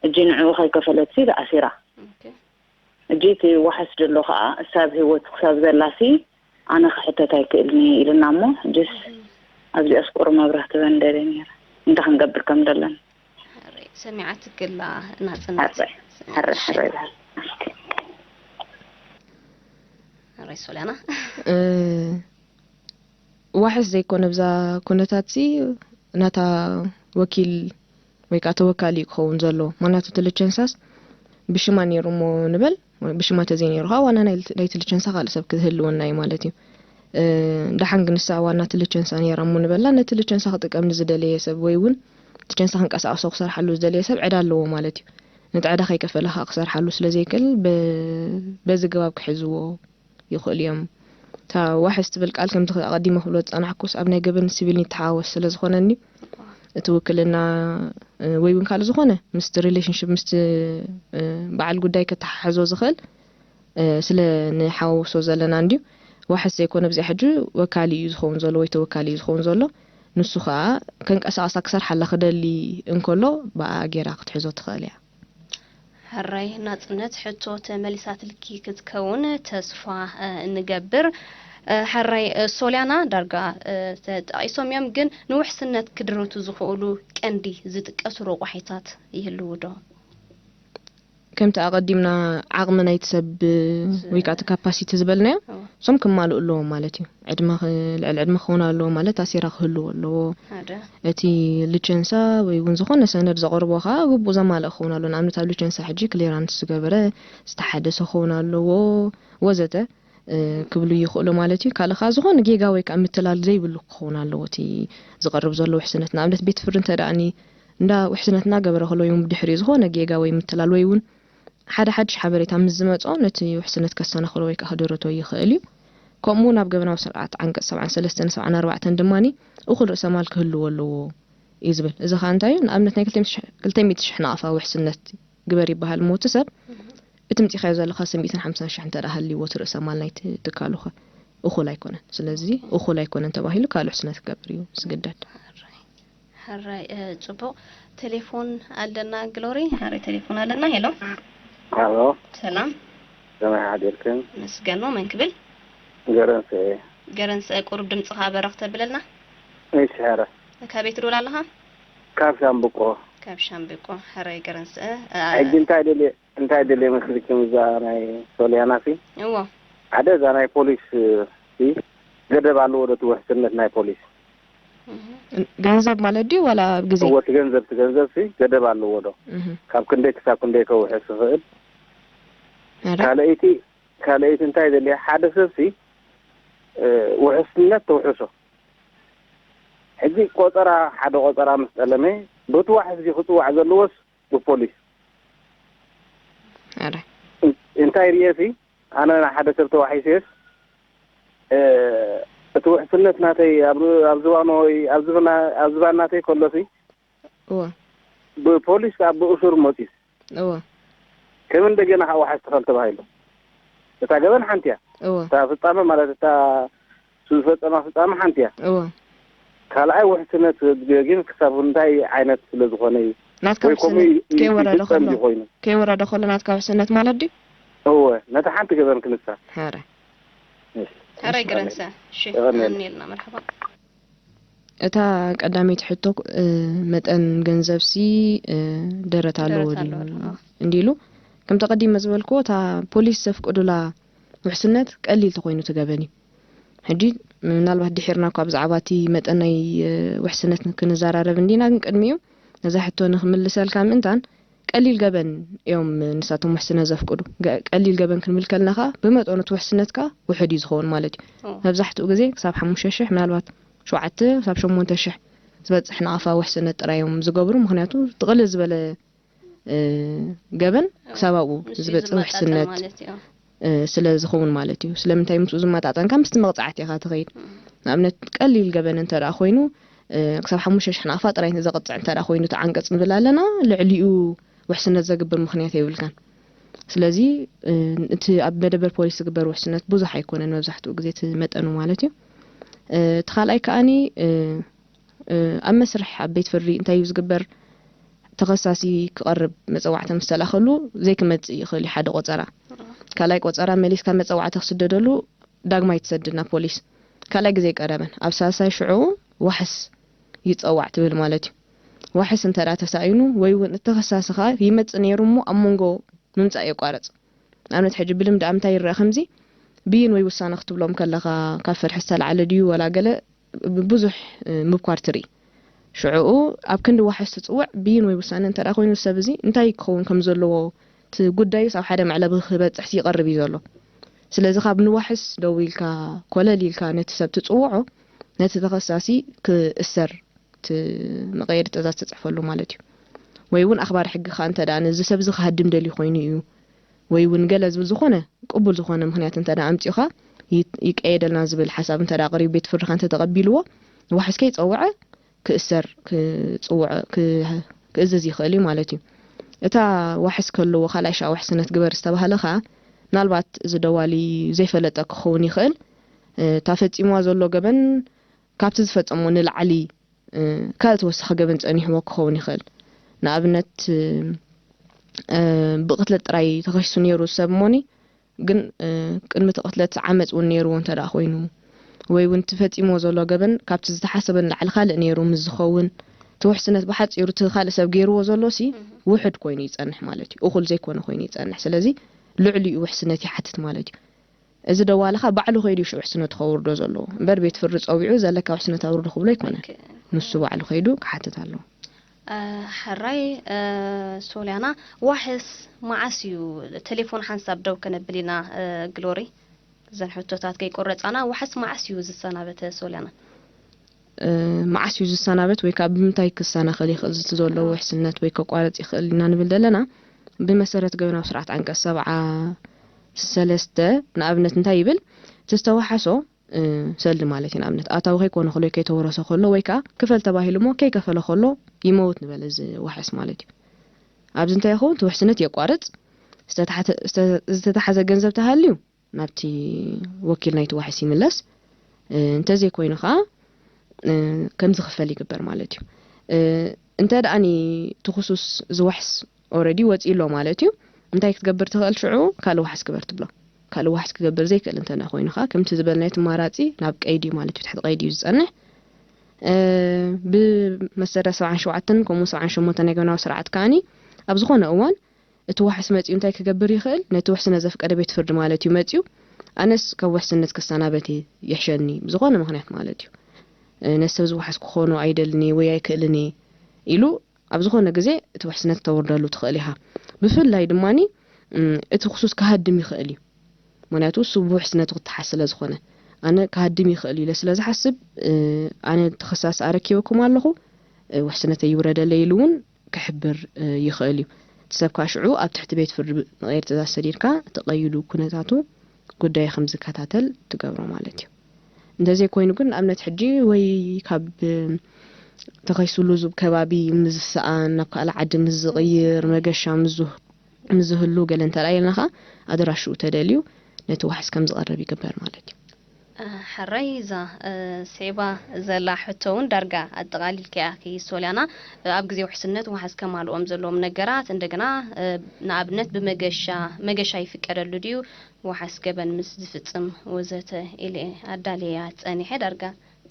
እጂ ንዕኡ ከይከፈለትሲ ተኣሲራ። ኦኬ። እጂ እቲ ዋሕስ ዘሎ ከዓ እሳብ ህይወት ክሳብ ዘላሲ ኣነ ክሕተት ኣይክእልኒ ኢልና እሞ፣ እጅስ ኣብዚኣስ ቁሩብ መብራህቲ በንደለ ነይረ። እንታይ ክንገብር ከም ዘለና። ሕራይ፣ ሰሚዓትክላ ናጽነት። ሕራይ፣ ሕራይ፣ ሕራይ ይበሃል። እስኪ። ሕራይ ሶልያና። እ፣ ዋሕስ ዘይኮነ ብዛ ኩነታትሲ ናታ ወኪል ወይ ከዓ ተወካሊ እዩ ክኸውን ዘለዎ። ምኽንያቱ እቲ ልቸንሳስ ብሽማ ነይሩ እሞ ንበል፣ ብሽማ ተዘይ ነይሩ ከዓ ዋና ናይ ናይ እቲ ልቸንሳ ካልእ ሰብ ክህልወና እዩ ማለት እዩ። እ፣ ደሓን ግን ንሳ ዋና እቲ ልቸንሳ ነይራ እሞ ንበልና፣ ነቲ ልቸንሳ ክጥቀም ንዝደለየ ሰብ ወይ እውን እቲ ቸንሳ ክንቀሳቐሶ ክሰርሓሉ ዝደለየ ሰብ ዕዳ ኣለዎ ማለት እዩ። ነቲ ዕዳ ከይከፈለ ከዓ ክሰርሓሉ ስለ ዘይክእል በ-፣ በዚ ግባብ ክሕዝዎ ይኽእሉ እዮም። እታ ዋሕስ ትብል ቃል ከምቲ ኣቐዲመ ክብሎ ዝጸናሕኩስ ኣብ ናይ ገበን ሲቪልን ይተሓዋወስ ስለ ዝኾነኒ እቲ ውክልና፣ እ፣ ወይ እውን ካልእ ዝኾነ ምስቲ ሪሌሽንሽፕ ምስቲ፣ እ፣ በዓል ጉዳይ ከተሓሕዞ ዝኽእል፣ እ፣ ስለ ንሓዋውሶ ዘለና እንድዩ። ዋሕስ ዘይኮነ ብዚኣ ሕጂ ወካሊ እዩ ዝኸውን ዘሎ ወይ ተወካሊ እዩ ዝኸውን ዘሎ። ንሱ ኸኣ ከንቀሳቕሳ ክሰርሓላ ክደሊ እንከሎ ብኣ ጌራ ክትሕዞ ትኽእል እያ። ሕራይ ናጽነት፣ ሕቶ ተመሊሳትልኪ ክትከውን ተስፋ፣ እ፣ ንገብር። እ፣ ሕራይ፣ እ፣ ሶልያና ዳርጋ፣ እ፣ ተጠቒሶም እዮም፣ ግን ንውሕስነት ክድርቱ ዝኽእሉ ቀንዲ ዝጥቀሱ ረቋሒታት ይህልዉ ዶ? ከምቲ ኣቐዲምና ዓቕሚ ናይቲ ሰብ ወይ ከዓ እቲ ካፓሲቲ ዝበልናዮ እዎ። እሶም ክማልኡ ኣለዎም ማለት እዩ። ዕድመ ኽ-፣ ልዕሊ ዕድመ ክኸውን ኣለዎ ማለት ኣሲራ ክህልዎ ኣለዎ። ሓደ እቲ ልቸንሳ ወይ እውን ዝኾነ ሰነድ ዘቕርቦ ከዓ ግቡእ ዘማልእ ክኸውን ኣለዎ። ንኣብነት ኣብ ልቸንሳ ሕጂ ክሊራንስ ዝገበረ ዝተሓደሰ ክኸውን ኣለዎ ወዘተ፣ እ፣ ክብሉ ይኽእሉ ማለት እዩ። ካልእ ከዓ ዝኾነ ጌጋ ወይ ከዓ ምትላል ዘይብሉ ክኸውን ኣለዎ እቲ ዝቐርብ ዘሎ ውሕስነት። ንኣብነት ቤት ፍርዲ እንተ ደኣ እንዳ ውሕስነት እናገበረ ከሎ እዮም ብድሕሪኡ ዝኾነ ጌጋ ወይ ምትላል ወይ እውን ሓደ ሓድሽ ሓበሬታ ምስ ዝመጾ ነቲ ውሕስነት ከሰናኽሎ ወይ ከዓ ክድርቶ ይኽእል እዩ። ከምኡ እውን ኣብ ገበናዊ ስርዓት ዓንቀጽ ሰብዓን ሰለስተን ሰብዓን ኣርባዕተን ድማ እኹል ርእሰ ማል ክህልዎ ኣለዎ እዩ ዝብል። እዚ ከዓ እንታይ እዩ? ንኣብነት ናይ ክልተ ሚእቲ ሽሕ፣ ክልተ ሚእቲ ሽሕ ናቕፋ ውሕስነት ግበር ይበሃል እሞ እቲ ሰብ እቲ ምጺኻዮ ዘለኻ ሰሚእትን ሓምሳን ሽሕ እንተ ደኣ ሃልይዎ እቲ ርእሰ ማል ናይቲ ትካሉኸ እኹል ኣይኮነን። ስለዚ እኹል ኣይኮነን ተባሂሉ ካልእ ውሕስነት ክገብር እዩ ዝግደድ። ሕራይ፣ እ፣ ጽቡቕ። ቴሌፎን ኣለና ግሎሪ። ሕራይ ቴሌፎን ኣለና። ሄሎ። ሄሎ፣ ሰላም። ከመይ ሓዲርክን? መስገኖ መን ክብል? ገረንሰ እየ። ገረንሰ፣ ቁሩብ ድምጽኻ በረኽ ተብለልና። እሺ፣ ሕረ። ካበይ ትድውል ኣለኻ? ካብ ሻምብቆ። ካብ ሻምብቆ። ሕራይ ገረንሰ፣ እ፣ ሕጂ እንታይ ደልየ፣ እንታይ ደልየ መስልክም እዛ ናይ ሶልያና ሲ? እዎ። ሓደ እዛ ናይ ፖሊስ ሲ ገደብ ኣለዎ ዶ እቲ ውሕስነት ናይ ፖሊስ? እህ። ገንዘብ ማለት ድዩ ዋላ ኣብ ግዜ? እዎ፣ እቲ ገንዘብ፣ እቲ ገንዘብ ሲ ገደብ ኣለዎ ዶ? እህ። ካብ ክንደይ ክሳብ ክንደይ ከውሕስ ይኽእል? ኣረ? ካልኣይቲ፣ ካልኣይቲ እንታይ ደልየ፣ ሓደ ሰብ ሲ፣ እ፣ ውሕስነት ተውሕሶ። ሕጂ ቆጸራ፣ ሓደ ቆጸራ ምስ ጠለመ፣ በቲ ዋሕስ ሲ ክጽዋዕ ዘለዎስ ብፖሊስ። ኣረ? እን-፣ እንታይ ርእየ ሲ፣ ኣነ ንሓደ ሰብ ተዋሒሰስ፣ እ፣ እቲ ውሕስነት ናተይ ኣብ፣ ኣብ ዝባኖ ወይ ኣብ ዝብና-፣ ኣብ ዝባን ናተይ ከሎ ሲ፣ እዎ። ብፖሊስ ኣብ ብእሱር መጺስ። እዎ። ከም እንደገና ከዓ ዋሕስ ትኸል ተባሂሉ። እታ ገበን ሓንቲ እያ። እዎ። እታ ፍጻመ ማለት እታ ዝፈጸማ ፍጻመ ሓንቲ እያ። እዎ። ካልኣይ ውሕስነት ግን ክሳብ እንታይ ዓይነት ስለ ዝኾነ እዩ? ናትካ ወይ ከምኡ ውሕስነት ይ-፣ ከይወረደ ይፍጸም ከሎ፣ ድዩ ኮይኑ? ከይወረደ ከሎ ናትካ ውሕስነት ማለት ድዩ? እወ፣ ነታ ሓንቲ ገበን ክንሳ። ሕረ። ሕራይ ገረንሰ። እሺ፣ የቐንየልና። ኣንየልና፣ መርሓባ። እታ ቀዳመይቲ ሕቶ፣ እ፣ መጠን ገንዘብሲ፣ እ፣ ደረት ኣለዎ ደረት ድዩ? ኣለዎ ድዩ? ኣዎ። እንዲሉ፣ ከምቲ ቀዲመ ዝበልክዎ፣ እታ ፖሊስ ዘፍቅዱላ ውሕስነት ቀሊል ተኾይኑ እቲ ገበን እዩ። ሕጂ ምናልባት ድሒርና እኳ ብዛዕባ እቲ መጠን ናይ፣ እ፣ ውሕስነት ክንዘራረብ እንዲና፣ ግን ቅድሚኡ ነዛ ሕቶ ንክምልሰልካ ምእንታን ቀሊል ገበን እዮም ንሳቶም ውሕስነት ዘፍቅዱ። ገ-፣ ቀሊል ገበን ክንብል ከለና ኸኣ ብመጠኑ እቲ ውሕስነትካ ውሑድ እዩ ዝኸውን ማለት እዩ። ኦ። መብዛሕትኡ ግዜ ክሳብ ሓሙሽተ ሽሕ፣ ምናልባት ሸውዓተ ክሳብ ሸሞንተ ሽሕ ዝበጽሕ ናቕፋ ውሕስነት ጥራይ እዮም ዝገብሩ። ምኽንያቱ እቲ ቅልል ዝበለ፣ እ፣ ገበን ክሳብ ኣብኡ ምስኡ ዝበጽሕ ዝመጣጠን ውሕስነት ማለት እዩ። እ፣ ስለ ዝኸውን ማለት እዩ። ስለምንታይ ምስኡ ዝመጣጠንካ ምስቲ መቕጻዕቲ ኢኻ ትኸይድ። ንኣብነት ቀሊል ገበን እንተ ደኣ ኮይኑ፣ እ፣ ክሳብ ሓሙሽተ ሽሕ ናቕፋ ጥራይ ዘቕጽዕ እንተ ደኣ ኮይኑ እቲ ዓንቀጽ ንብል ኣለና፣ ልዕሊኡ ውሕስነት ዘግብር ምኽንያት የብልካን። ስለዚ፣ እ፣ እቲ ኣብ መደበር ፖሊስ ዝግበር ውሕስነት ብዙሕ ኣይኮነን፣ መብዛሕትኡ ግዜ እቲ መጠኑ ማለት እዩ። እ፣ እቲ ካልኣይ ከኣኒ፣ እ፣ እ፣ ኣብ መስርሕ ኣብ ቤት ፍርዲ እንታይ እዩ ዝግበር? ተኸሳሲ ክቐርብ መጸዋዕታ ምስ ተላኸሉ ዘይክመጽእ ይኽእል እዩ ሓደ ቆጸራ። ካልኣይ ቆጸራ መሊስካ መጸዋዕታ ክስደደሉ ዳግማይ ትሰድድ ናብ ፖሊስ። ካልኣይ ግዜ ኣይቀረበን። ኣብ ሳልሳይ ሽዑ ዋሕስ ይጸዋዕ ትብል ማለት እዩ። ዋሕስ እንተ ደኣ ተሳኢኑ ወይ እውን እቲ ተኸሳሲ ኸኣ ይመጽእ ነይሩ እሞ ኣብ መንጎ ምምጻእ የቋርጽ። ንኣብነት ሕጂ ብልምዲ ኣብ እንታይ ይረኣ ከምዚ ብይን ወይ ውሳነ ክትብሎም ከለኻ ካብ ፍርሒ ዝተላዕለ ድዩ ወላ ገለ ብዙሕ ምብኳር ትርኢ። ሽዑኡ ኣብ ክንዲ ዋሕስ ትጽውዕ ብይን ወይ ውሳነ እንተ ደኣ ኮይኑ ሰብ እዚ እንታይ ክኸውን ከም ዘለዎ እቲ ጉዳዩስ ኣብ ሓደ መዕለቢ ክበጽሕስ ይቐርብ እዩ ዘሎ። ስለዚ ካብ ንዋሕስ ደው ኢልካ ኮለል ኢልካ ነቲ ሰብ ትጽውዖ ነቲ ተኸሳሲ ክእሰር እቲ መቐየዲ ትእዛዝ ተጽሕፈሉ ማለት እዩ። ወይ እውን ኣኽባር ሕጊ ኸኣ እንተ ደኣ ነዚ ሰብ እዚ ክሃድም ደልዩ ኮይኑ እዩ ወይ እውን ገለ ዝብል ዝኾነ ቅቡል ዝኾነ ምኽንያት እንተ ደኣ ኣምጺኡኻ ይ- ይቀየደልና ዝብል ሓሳብ እንተ ደኣ ኣቕሪቡ ቤት ፍርድኻ እንተ ተቐቢልዎ ንዋሕስ ከይጸውዐ ክእሰር ክጽውዖ ክ- ክእዝዝ ይኽእል እዩ ማለት እዩ። እታ ዋሕስ ከለዎ ካልኣይ ሻዕ ዋሕስነት ግበር ዝተባህለ ኸኣ ምናልባት እዚ ደዋሊ ዘይፈለጠ ክኸውን ይኽእል። እታ ፈጺምዋ ዘሎ ገበን ካብቲ ዝፈጸሞ ንላዕሊ ካልእ ተወሳኺ ገበን ጸኒሕዎ ክኸውን ይኽእል። ንኣብነት ብቕትለት ጥራይ ተኸሲሱ ነይሩ ሰብ እሞኒ ግን ቅድሚ እቲ ቅትለት ዓመፅ እውን ነይርዎ እንተ ደኣ ኮይኑ ወይ እውን እቲ ፈፂምዎ ዘሎ ገበን ካብቲ ዝተሓሰበ ንላዕሊ ካልእ ነይሩ ምስ ዝኸውን እቲ ውሕስነት ብሓፂሩ እቲ ካልእ ሰብ ገይርዎ ዘሎ ሲ ውሕድ ኮይኑ ይፀንሕ ማለት እዩ። እኹል ዘይኮነ ኮይኑ ይፀንሕ። ስለዚ ልዕሊኡ ውሕስነት ይሓትት ማለት እዩ። እዚ ደዋልኻ ባዕሉ ከይዱ እዩ ሽዑ ውሕስነቱ ከውርዶ ዘለዎ እምበር ቤት ፍርዲ ፀዊዑ ዘለካ ውሕስነት ኣውርዶ ክብሎ ኣይኮነ። ንሱ ባዕሉ ከይዱ ክሓትት ኣለዎ። ሕራይ ሶልያና፣ ዋሕስ መዓስ እዩ? ቴሌፎን ሓንሳብ ደው ከነብል ኢና። ግሎሪ፣ እዘን ሕቶታት ከይቆረፃና፣ ዋሕስ መዓስ እዩ ዝሰናበተ ሶልያና? መዓስ እዩ ዝሰናበት ወይ ከዓ ብምንታይ ክሰናኸል ይኽእል ዝቲ ዘለዎ ውሕስነት ወይ ከቋረፅ ይኽእል ኢና ንብል ዘለና? ብመሰረት ገበናዊ ስርዓት ዓንቀፅ ሰብዓ ሰለስተ ንኣብነት እንታይ ይብል? እቲ ዝተዋሓሶ ሰልዲ ማለት እዩ። ንኣብነት ኣታዊ ከይኮነ ከሎ ከይተወረሰ ከሎ ወይ ከዓ ክፈል ተባሂሉ እሞ ከይከፈለ ከሎ ይመውት ንበል እዚ ዋሕስ ማለት እዩ። ኣብዚ እንታይ ይኸውን? እቲ ውሕስነት የቋርፅ፣ ዝተተሓዘ ገንዘብ ተሃልዩ ናብቲ ወኪል ናይቲ ዋሕስ ይምለስ፣ እንተዘይኮይኑ ከዓ ከምዝኽፈል ይግበር ማለት እዩ። እንተ ደኣ እቲ ክሱስ ዝዋሕስ ኦረዲ ወፂኡ ኣሎ ማለት እዩ። እንታይ ክትገብር ትኽእል? ሽዑ ካልእ ዋሕስ ግበር ትብሎ። ካልእ ዋሕስ ክገብር ዘይክእል እንተ ኮይኑ ከዓ ከምቲ ዝበልናዮ እቲ ኣማራፂ ናብ ቀይዲ እዩ ማለት እዩ። ትሕቲ ቀይዲ እዩ ዝፀንሕ። ብመሰረት ሰብዓን ሸውዓተን ከምኡ ሰብዓን ሸሞንተን ናይ ገበናዊ ስርዓት ከዓኒ ኣብ ዝኾነ እዋን እቲ ዋሕስ መፂኡ እንታይ ክገብር ይኽእል? ነቲ ውሕስነት ዘፍቀደ ቤት ፍርዲ ማለት እዩ መፂኡ ኣነስ ካብ ውሕስነት ክሰናበት እየ ይሕሸኒ ብዝኾነ ምኽንያት ማለት እዩ። ነቲ ሰብ ዝዋሕስ ክኾኖ ኣይደልን እየ ወይ ኣይክእልን እየ ኢሉ ኣብ ዝኾነ ግዜ እቲ ውሕስነት ክተውርደሉ ትኽእል ኢኻ። ብፍላይ ድማ እቲ ክሱስ ክሃድም ይኽእል እዩ። ምክንያቱ እሱ ብውሕስነቱ ክተሓዝ ስለ ዝኾነ ኣነ ክሃድም ይኽእል እዩ ኢለ ስለ ዝሓስብ ኣነ ተኸሳሲ ኣረኪበኩም ኣለኹ ውሕስነተይ ይውረደለይ ኢሉ እውን ክሕብር ይኽእል እዩ። እቲ ሰብ ከዓ ሽዑ ኣብ ትሕቲ ቤት ፍርዲ መቐየዲ ትእዛዝ ሰዲድካ እቲ ቀይዱ ኩነታቱ ጉዳዩ ከም ዝከታተል ትገብሮ ማለት እዩ። እንተዘይኮይኑ ግን ንኣብነት ሕጂ ወይ ካብ ተኸይሱሉ ዙብ ከባቢ ምስ ዝሰኣን ናብ ካልእ ዓዲ ምስ ዝቕይር መገሻ ምስ ዝህ- ምስ ዝህሉ ገለ እንተ ኢልና ከዓ ኣድራሽኡ ተደልዩ ነቲ ዋሕስ ከም ዝቐርብ ይግበር ማለት እዩ። ሕራይ እዛ ስዒባ ዘላ ሕቶ እውን ዳርጋ ኣጠቓሊልክያ ኪ ሶልያና። ኣብ ግዜ ውሕስነት ዋሕስ ከማልኦም ዘለዎም ነገራት እንደገና ንኣብነት ብመገሻ መገሻ ይፍቀደሉ ድዩ ዋሕስ ገበን ምስ ዝፍጽም ወዘተ ኢለ ኣዳልየያ ጸኒሐ ዳርጋ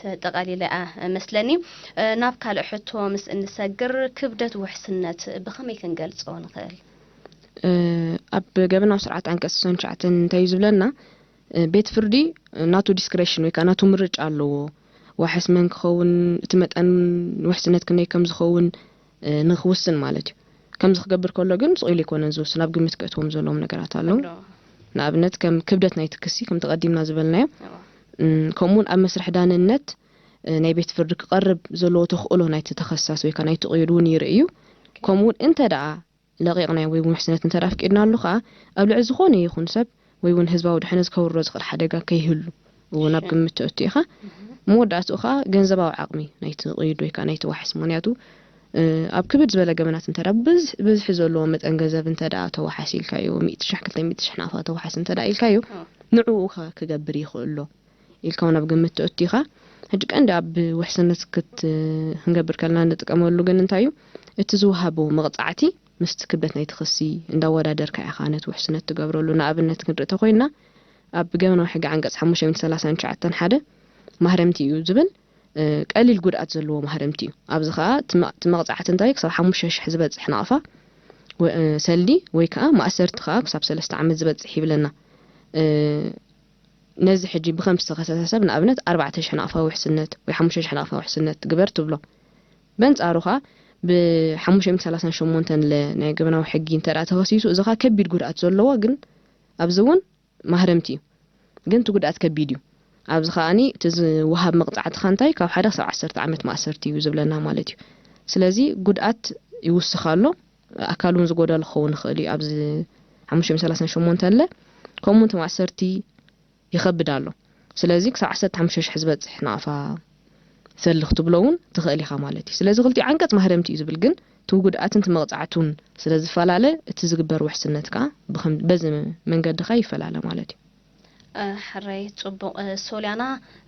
ተጠቓሊለ እያ መስለኒ። ናብ ካልእ ሕቶ ምስ እንሰግር ክብደት ውሕስነት ብኸመይ ክንገልጾ ንኽእል? ኣብ ገበናዊ ስርዓት ዓንቀፅ ስሳን ትሽዓተን እንታይ እዩ ዝብለና? ቤት ፍርዲ ናቱ ዲስክሬሽን ወይ ከዓ ናቱ ምርጫ ኣለዎ። ዋሕስ መን ክኸውን እቲ መጠን ውሕስነት ክንደይ ከም ዝኸውን ንክውስን ማለት እዩ። ከምዚ ክገብር ከሎ ግን ስቕ ኢሉ ኣይኮነን ዝውስን፣ ኣብ ግምት ከእትዎም ዘለዎም ነገራት ኣለዉ። ንኣብነት ከም ክብደት ናይቲ ክሲ ከም ተቐዲምና ዝበልናዮ ከምኡውን ኣብ መስርሕ ዳንነት ናይ ቤት ፍርዲ ክቐርብ ዘለዎ ተኽእሎ ናይቲ ተኸሳሲ ወይ ከዓ ናይቲ ቅዩድ እውን ይርኢ እዩ። ከምኡውን እንተ ደኣ ለቒቕናዮ ወይ እውን ውሕስነት እንተ ደኣ ኣፍቂድናሉ ከዓ ኣብ ልዕሊ ዝኾነ ይኹን ሰብ ወይ እውን ህዝባዊ ድሕነት ከውርዶ ዝኽእል ሓደጋ ከይህሉ እውን ኣብ ግምት ተእቱ ኢኻ። መወዳእትኡ ከዓ ገንዘባዊ ዓቕሚ ናይቲ ቅዩድ ወይ ከዓ ናይቲ ዋሕስ ምኽንያቱ ኣብ ክብድ ዝበለ ገበናት እንተ ደኣ ብዝሒ ዘለዎ መጠን ገንዘብ እንተ ደኣ ተዋሓስ ኢልካዮ ሚእቲ ሽሕ ክልተ ሚእቲ ሽሕ ናቕፋ ተዋሓስ እንተ ደኣ ኢልካዮ ንዕኡ ከ ክገብር ይኽእሎ ኢልካ እውን ኣብ ግምት ተእቱ ኢኻ። ሕጂ ቀንዲ ኣብ ውሕስነት ክት ክንገብር ከለና እንጥቀመሉ ግን እንታይ እዩ? እቲ ዝወሃቦ መቕጻዕቲ ምስቲ ክብደት ናይቲ ክሲ እንዳወዳደርካ ኢኻ ነቲ ውሕስነት ትገብረሉ። ንኣብነት ክንርኢ ተኾይንና፣ ኣብ ገበናዊ ሕጊ ዓንቀጽ ሓሙሽተ ሚእቲ ሰላሳን ትሽዓተን ሓደ ማህረምቲ እዩ ዝብል፣ እ፣ ቀሊል ጉድኣት ዘለዎ ማህረምቲ እዩ። ኣብዚ ኸኣ እቲ መ-፣ እቲ መቕጻዕቲ እንታይ ክሳብ ሓሙሽተ ሽሕ ዝበጽሕ ናቕፋ ወ-፣ እ፣ ሰልዲ ወይ ከኣ ማእሰርቲ ኸኣ ክሳብ ሰለስተ ዓመት ዝበጽሕ ይብለና። እ፣ ነዚ ሕጂ ብኸምቲ ዝተኸሰሰ ሰብ ንኣብነት ኣርባዕተ ሽሕ ናቕፋ ውሕስነት ወይ ሓሙሽተ ሽሕ ናቕፋ ውሕስነት ግበር ትብሎ። በንጻሩ ኸኣ ብሓሙሽተ ሚእቲ ሰላሳን ሸሞንተን ለ ናይ ገበናዊ ሕጊ እንተ ደኣ ተኸሲሱ፣ እዚ ኸኣ ከቢድ ጉድኣት ዘለዎ ግን ኣብዚ እውን ማህረምቲ እዩ። ግን እቲ ጉድኣት ከቢድ እዩ። ኣብዚ ከኣኒ እቲ ዝወሃብ መቕጻዕቲ ኸኣ እንታይ ካብ ሓደ ክሳብ ዓሰርተ ዓመት ማእሰርቲ እዩ ዝብለና ማለት እዩ። ስለዚ ጉድኣት ይውስኽ ኣሎ። ኣካል እውን ዝጎደሎ ክኸውን ይኽእል እዩ። ኣብዚ ሓሙሽተ ሚእቲ ሰላሳን ሸሞንተን ለ ከምኡ እውን እቲ ማእሰርቲ ይኸብድ ኣሎ። ስለዚ ክሳብ ዓሰርተ ሓሙሽተ ሽሕ ዝበጽሕ ናቕፋ ሰልኽ ትብሎ እውን ትኽእል ኢኻ ማለት እዩ። ስለዚ ክልቲኡ ዓንቀጽ ማህረምቲ እዩ ዝብል፣ ግን እቲ ጉድኣትን እቲ መቕጻዕቱን ስለ ዝፈላለ እቲ ዝግበር ውሕስነት ከኣ ብኸም-፣ በዚ መንገዲ ከኣ ይፈላለ ማለት እዩ። እ፣ ሕራይ ጽቡቕ፣ እ፣ ሶልያና፣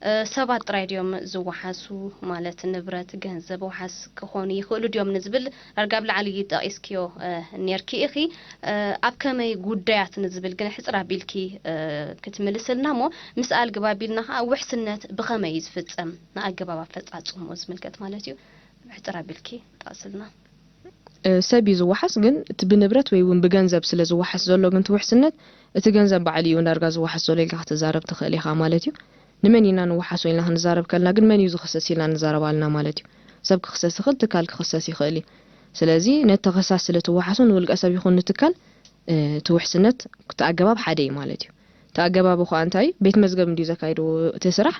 እ፣ ሰባት ጥራይ ድዮም ዝወሓሱ? ማለት ንብረት፣ ገንዘብ ወሓስ ክኾኑ ይኽእሉ ድዮም ንዝብል ዳርጋ ኣብ ላዕሊ ጠቒስክዮ፣ እ፣ ኔርኪ ኢኺ። እ፣ ኣብ ከመይ ጉዳያት ንዝብል ግን ሕጽር ኣቢልኪ፣ እ፣ ክትምልስልና እሞ፣ ምስ ኣልግብ ኣቢልና ኸኣ ውሕስነት ብኸመይ እዩ ዝፍጸም? ንኣገባብ ኣፈጻጽምኡ ዝምልከት ማለት እዩ። ሕጽር ኣቢልኪ ጠቕስልና። እ፣ ሰብ እዩ ዝወሓስ፣ ግን እቲ ብንብረት ወይ እውን ብገንዘብ ስለ ዝወሓስ ዘሎ ግን እቲ ውሕስነት፣ እቲ ገንዘብ ባዕሉ እዩ ዳርጋ ዝወሓስ ዘሎ ኢልካ ክትዛረብ ትኽእል ኢኻ ማለት እዩ። ንመን ኢና ንወሓሶ ኢልና ክንዛረብ ከለና ግን መን እዩ ዝኽሰስ ኢልና ንዛረብ ኣለና ማለት እዩ። ሰብ ክኽሰስ ይኽእል፣ ትካል ክኽሰስ ይኽእል እዩ። ስለዚ ነቲ ተኸሳሲ ስለ ትወሓሶ ንውልቀ ሰብ ይኹን ንትካል፣ እ፣ እቲ ውሕስነት እቲ ኣገባብ ሓደ እዩ ማለት እዩ። እቲ ኣገባቡ ኸኣ እንታይ? ቤት መዝገብ እንድዩ ዘካይዶ እቲ ስራሕ።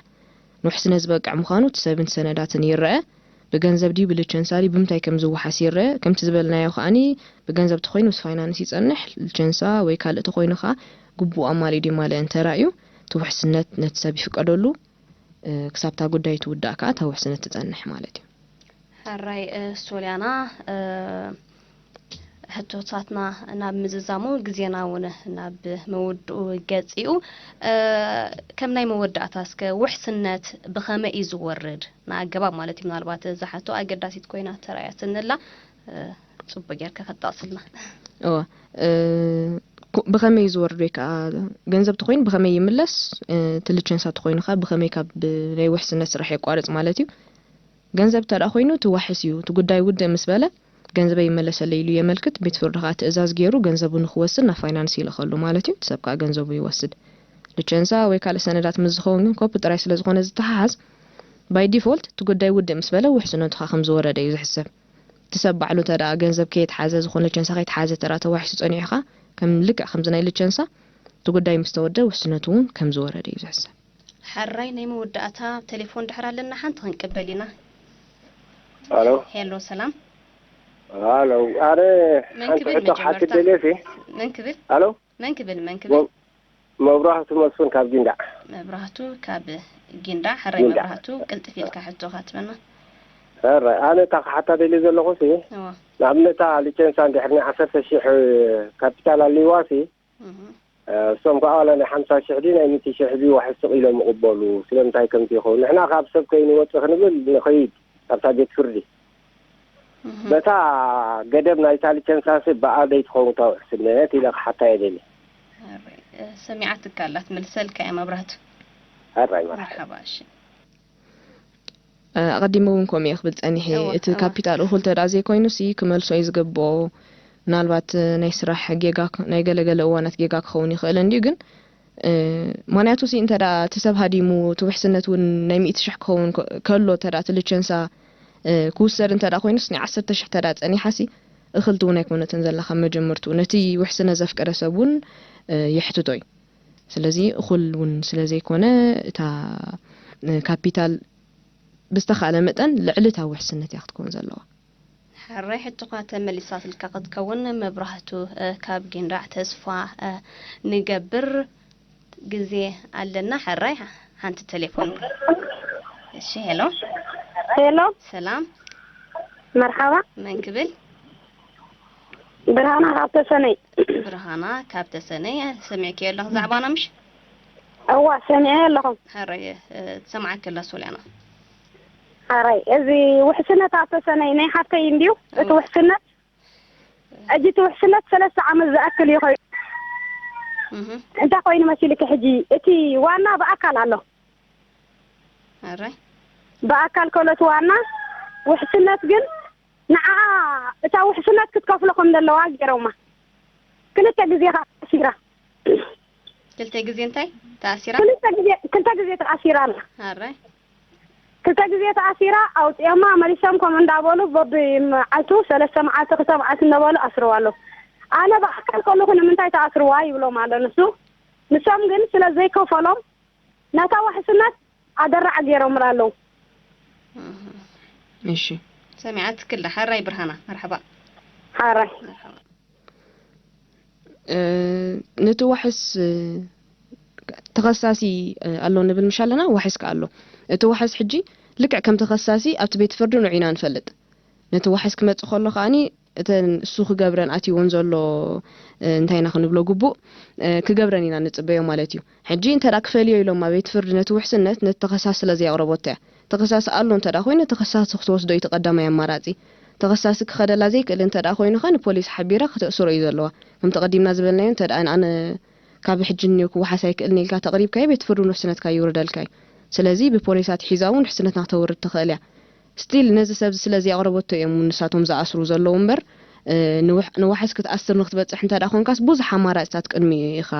ንውሕስነት ዝበቅዕ ምዃኑ እቲ ሰብን ሰነዳትን ይረአ። ብገንዘብ ድዩ ብልቸንሳ ድዩ ብምንታይ ከም ዝወሓስ ይረአ። ከምቲ ዝበልናዮ ከኣኒ ብገንዘብ ተኾይኑ ምስ ፋይናንስ ይጸንሕ፣ ልቸንሳ ወይ ካልእ ተኾይኑ ከኣ ግቡእ ኣማሊኡ ድዩ ማልእ እንተ ራእዩ እቲ ውሕስነት ነቲ ሰብ ይፍቀደሉ፣ እ፣ ክሳብ እታ ጉዳይ ትውዳእ ከኣ እታ ውሕስነት ትጸንሕ ማለት እዩ። ሕራይ፣ እ፣ ሶልያና፣ እ፣ ሕቶታትና ናብ ምዝዛሙ ግዜና እውን ናብ ምውድኡ ገጽ እዩ። እ፣ ከም ናይ መወዳእታ እስከ ውሕስነት ብኸመይ እዩ ዝወርድ? ንኣገባብ ማለት እዩ። ምናልባት እዛ ሕቶ ኣገዳሲት ኮይና ተራእያትኒ ኣላ። እ፣ ጽቡቅ ጌርካ ከተጠቕስልና። እወ፣ እ፣ ኩ-፣ ብኸመይ እዩ ዝወርድ ወይ ከኣ ገንዘብ ተኾይኑ ብኸመይ ይምለስ? እ፣ እቲ ልቸንሳ ተኾይኑ ከኣ ብኸመይ ካብ ናይ ውሕስነት ስራሕ የቋርጽ ማለት እዩ? ገንዘብ እንተ ደኣ ኮይኑ፣ እቲ ዋሕስ እዩ። እቲ ጉዳይ ውድእ ምስ በለ፣ ገንዘበይ ይመለሰለይ ኢሉ የመልክት። ቤት ፍርዲ ከኣ ትእዛዝ ገይሩ ገንዘቡ ንኽወስድ ናብ ፋይናንስ ይልእኸሉ ማለት እዩ። እቲ ሰብ ከኣ ገንዘቡ ይወስድ። ልቸንሳ ወይ ካልእ ሰነዳት ምስ ዝኸውን ግን ኮፒ ጥራይ ስለ ዝኾነ ዝተሓሓዝ፣ ባይ ዲፎልት እቲ ጉዳይ ውድእ ምስ በለ ውሕስነቱ ከኣ ከም ዝወረደ እዩ ዝሕሰብ። እቲ ሰብ ባዕሉ እንተ ደኣ ገንዘብ ከየትሓዘ፣ ዝኾነ ልቸንሳ ከይትሓዘ እንተ ደኣ ተዋሒሱ ጸኒሑ ከኣ፣ ከም ልክዕ ከምዚ ናይ ልቸንሳ እቲ ጉዳይ ምስ ተወደአ ውሕስነቱ እውን ከም ዝወረደ እዩ ዝሕሰብ። ሕራይ ናይ መወዳእታ ቴሌፎን ድሕር ኣለና፣ ሓንቲ ክንቅበል ኢና። ኣሎ። ሄሎ፣ ሰላም። ኣሎ፣ ኣነ መን ሓንቲ ክብል ሕቶ ክሓትት መጀመርታ? ደልየ ሲ። መን ክብል? ኣሎ። መን ክብል፣ መን ክብል? መ-፣ መብራህቱ መስፍን ካብ ጊንዳዕ። መብራህቱ ካብ ጊንዳዕ። ሕራይ ጊንዳዕ። መብራህቱ፣ ቅልጥፍ ኢልካ ሕቶኻ ትበና። ሕራይ፣ ኣነ እታ ክሓታ ደልየ ዘለኹ ሲ፣ እዋ። ንኣብነት እታ ሊቸንሳ እንድሕር ናይ ዓሰርተ ሺሕ ካፒታል ኣልይዋ ሲ፣ እህ። እ፣ እሶም ከኣ ዋላ ናይ ሓምሳ ሺሕ ድዩ ናይ ሚእቲ ሺሕ ድዩ ዋሕስ ስቕ ኢሎም ይቕበሉ። ስለምንታይ ከምዚ ይኸውን? ንሕና ካብ ሰብ ከይንወጽእ ክንብል ንኸይድ ኣብታ ቤት ፍርዲ። እህ። በታ ገደብ ናይታ ሊቸንሳሲ ብኣ ደይትኸውን እታ ውሕስነት ኢለ ክሓታ እየ ደልየ። ሕራይ፣ እ፣ ሰሚዓትካ ኣላ፣ ትምልሰልካ እያ መብራህቱ። ሕራይ፣ መርሓባ። መርሓባ፣ እሺ። እ፣ ኣቐዲመ እውን ከምኡ እየ ክብል ጸኒሐ። እወ፣ እቲ እወ። ካፒታል እኹል እንተ ደኣ ዘይኮይኑሲ ክመልሶ እዩ ዝግብኦ። ምናልባት፣ እ፣ ናይ ስራሕ ጌጋ ክ-፣ ናይ ገለ ገለ እዋናት ጌጋ ክኸውን ይኽእል እንድዩ፣ ግን፣ እ፣ ምኽንያቱሲ እንተ ደኣ እቲ ሰብ ሃዲሙ፣ እቲ ውሕስነት እውን ናይ ሚእቲ ሽሕ ክኸውን ከ-፣ ከሎ፣ እንተ ደኣ እቲ ልቸንሳ፣ እ፣ ክውሰድ እንተ ደኣ ኮይኑስ፣ ናይ ዓሰርተ ሽሕ እንተ ደኣ ጸኒሓሲ፣ እኽልቲ እውን ኣይኮነትን ዘላ ካብ መጀመርትኡ። ነቲ ውሕስነት ዘፍቀደ ሰብ እውን፣ እ፣ የሕትቶ እዩ። ስለዚ እኹል እውን ስለ ዘይኮነ፣ እታ፣ እ፣ ካፒታል ብዝተኻእለ መጠን ልዕሊ እታ ውሕስነት እያ ክትከውን ዘለዋ። ሕራይ፣ ሕቶኻ ተመሊሳትልካ ክትከውን መብራህቱ፣ እ፣ ካብ ጊንዳዕ ተስፋ፣ እ፣ ንገብር። ግዜ ኣለና። ሕራይ፣ ሓንቲ ቴሌፎን። እሺ፣ ሄሎ። ሄሎ። ሰላም። መርሓባ። መን ክብል? ብርሃና ካብ ተሰነይ። ብርሃና ካብ ተሰነይ፣ ሰሚዕክዮ ኣለኹ ዛዕባና ምሽ? እዋ፣ ሰሚዐ ኣለኹ። ሕራይ፣ እ፣ ትሰምዓኪ ኣላ ሶልያና። ኣራይ፣ እዚ ውሕስነት ኣቶ ሰነይ ናይ ሓፍተይ እንድዩ። እቲ ውሕስነት፣ ሕጂ እቲ ውሕስነት ሰለስተ ዓመት ዝኣክል እዩ ኮይኑ። እንታይ ኮይኑ መሲልኪ፣ ሕጂ እቲ ዋና ብኣካል ኣሎ። ኣራይ፣ ብኣካል ከሎ እቲ ዋና፣ ውሕስነት ግን ንዓ እታ ውሕስነት ክትከፍሎ ከም ዘለዋ ገይሮማ። ክልተ ግዜ ከዓ ተኣሲራ። ክልተ ግዜ እንታይ ተኣሲራ? ክልተ ግዜ፣ ክልተ ግዜ ተኣሲራ ኣላ። ኣራይ፣ ክልተ ግዜ ተኣሲራ፣ ኣውፂኦማ፣ መሊሶም ከምኡ እንዳበሉ በቢ መዓልቱ ሰለስተ መዓልቲ ክልተ መዓልቲ እንዳበሉ ኣስርዋ ኣለዉ። ኣነ ብኣካል ከለኹ ንምንታይ ተኣስርዋ ይብሎም ኣሎ ንሱ። ንሶም ግን ስለ ዘይከፈሎም ነታ ውሕስነት ኣደራዕ ገይሮምላ ኣለዉ። እሺ፣ ሰሚዓትኪ ኣላ። ሓራይ ብርሃና፣ መርሓባ። ሓራይ እ፣ ነቲ ዋሕስ፣ እ፣ ተኸሳሲ፣ እ፣ ኣሎ ንብል ምሽ ኣለና፣ ዋሕስ ከኣ ኣሎ። እቲ ዋሕስ ሕጂ ልክዕ ከም ተኸሳሲ ኣብቲ ቤት ፍርዲ ንዑ ኢና ንፈልጥ። ነቲ ዋሕስ ክመጽእ ከሎ ከኣኒ እተን እሱ ክገብረን ኣትይወን ዘሎ፣ እ፣ እንታይ ኢና ክንብሎ፣ ግቡእ፣ እ፣ ክገብረን ኢና ንጽበዮ ማለት እዩ። ሕጂ እንተ ደኣ ክፈልዮ ኢሎም ኣብ ቤት ፍርዲ ነቲ ውሕስነት ነቲ ተኸሳሲ ስለ ዘየቕረበቶ እያ። ተኸሳሲ ኣሎ እንተ ደኣ ኮይኑ፣ ተኸሳሲ ክትወስዶ እዩ እቲ ቀዳማይ ኣማራጺ። ተኸሳሲ ክኸደላ ዘይክእል እንተ ደኣ ኮይኑ ኸ ንፖሊስ ሓቢራ ከተእስሮ እዩ ዘለዋ። ከምቲ ቀዲምና ዝበልናዮ እንተ ደኣ ኣነ ካብ ሕጂ እኒኦ ክወሓስ ኣይክእልን ኢልካ ተቕሪብካዮ፣ ቤት ፍርዲ እውን ውሕስነትካ ይውርደልካ እዩ። ስለዚ ብፖሊስ ኣትሒዛ እውን ውሕስነትና ክተውርድ ትኽእል እያ። ስቲል ነዚ ሰብ ስለ ዘየቕረበቶ እዮም ንሳቶም ዝኣስሩ ዘለዉ እምበር፣ እ፣ ንውሕ-፣ ንዋሕስ ክትኣስር ንክትበጽሕ እንተ ደኣ ኮንካስ ብዙሕ ኣማራጽታት ቅድሚኡ ኢኻ፣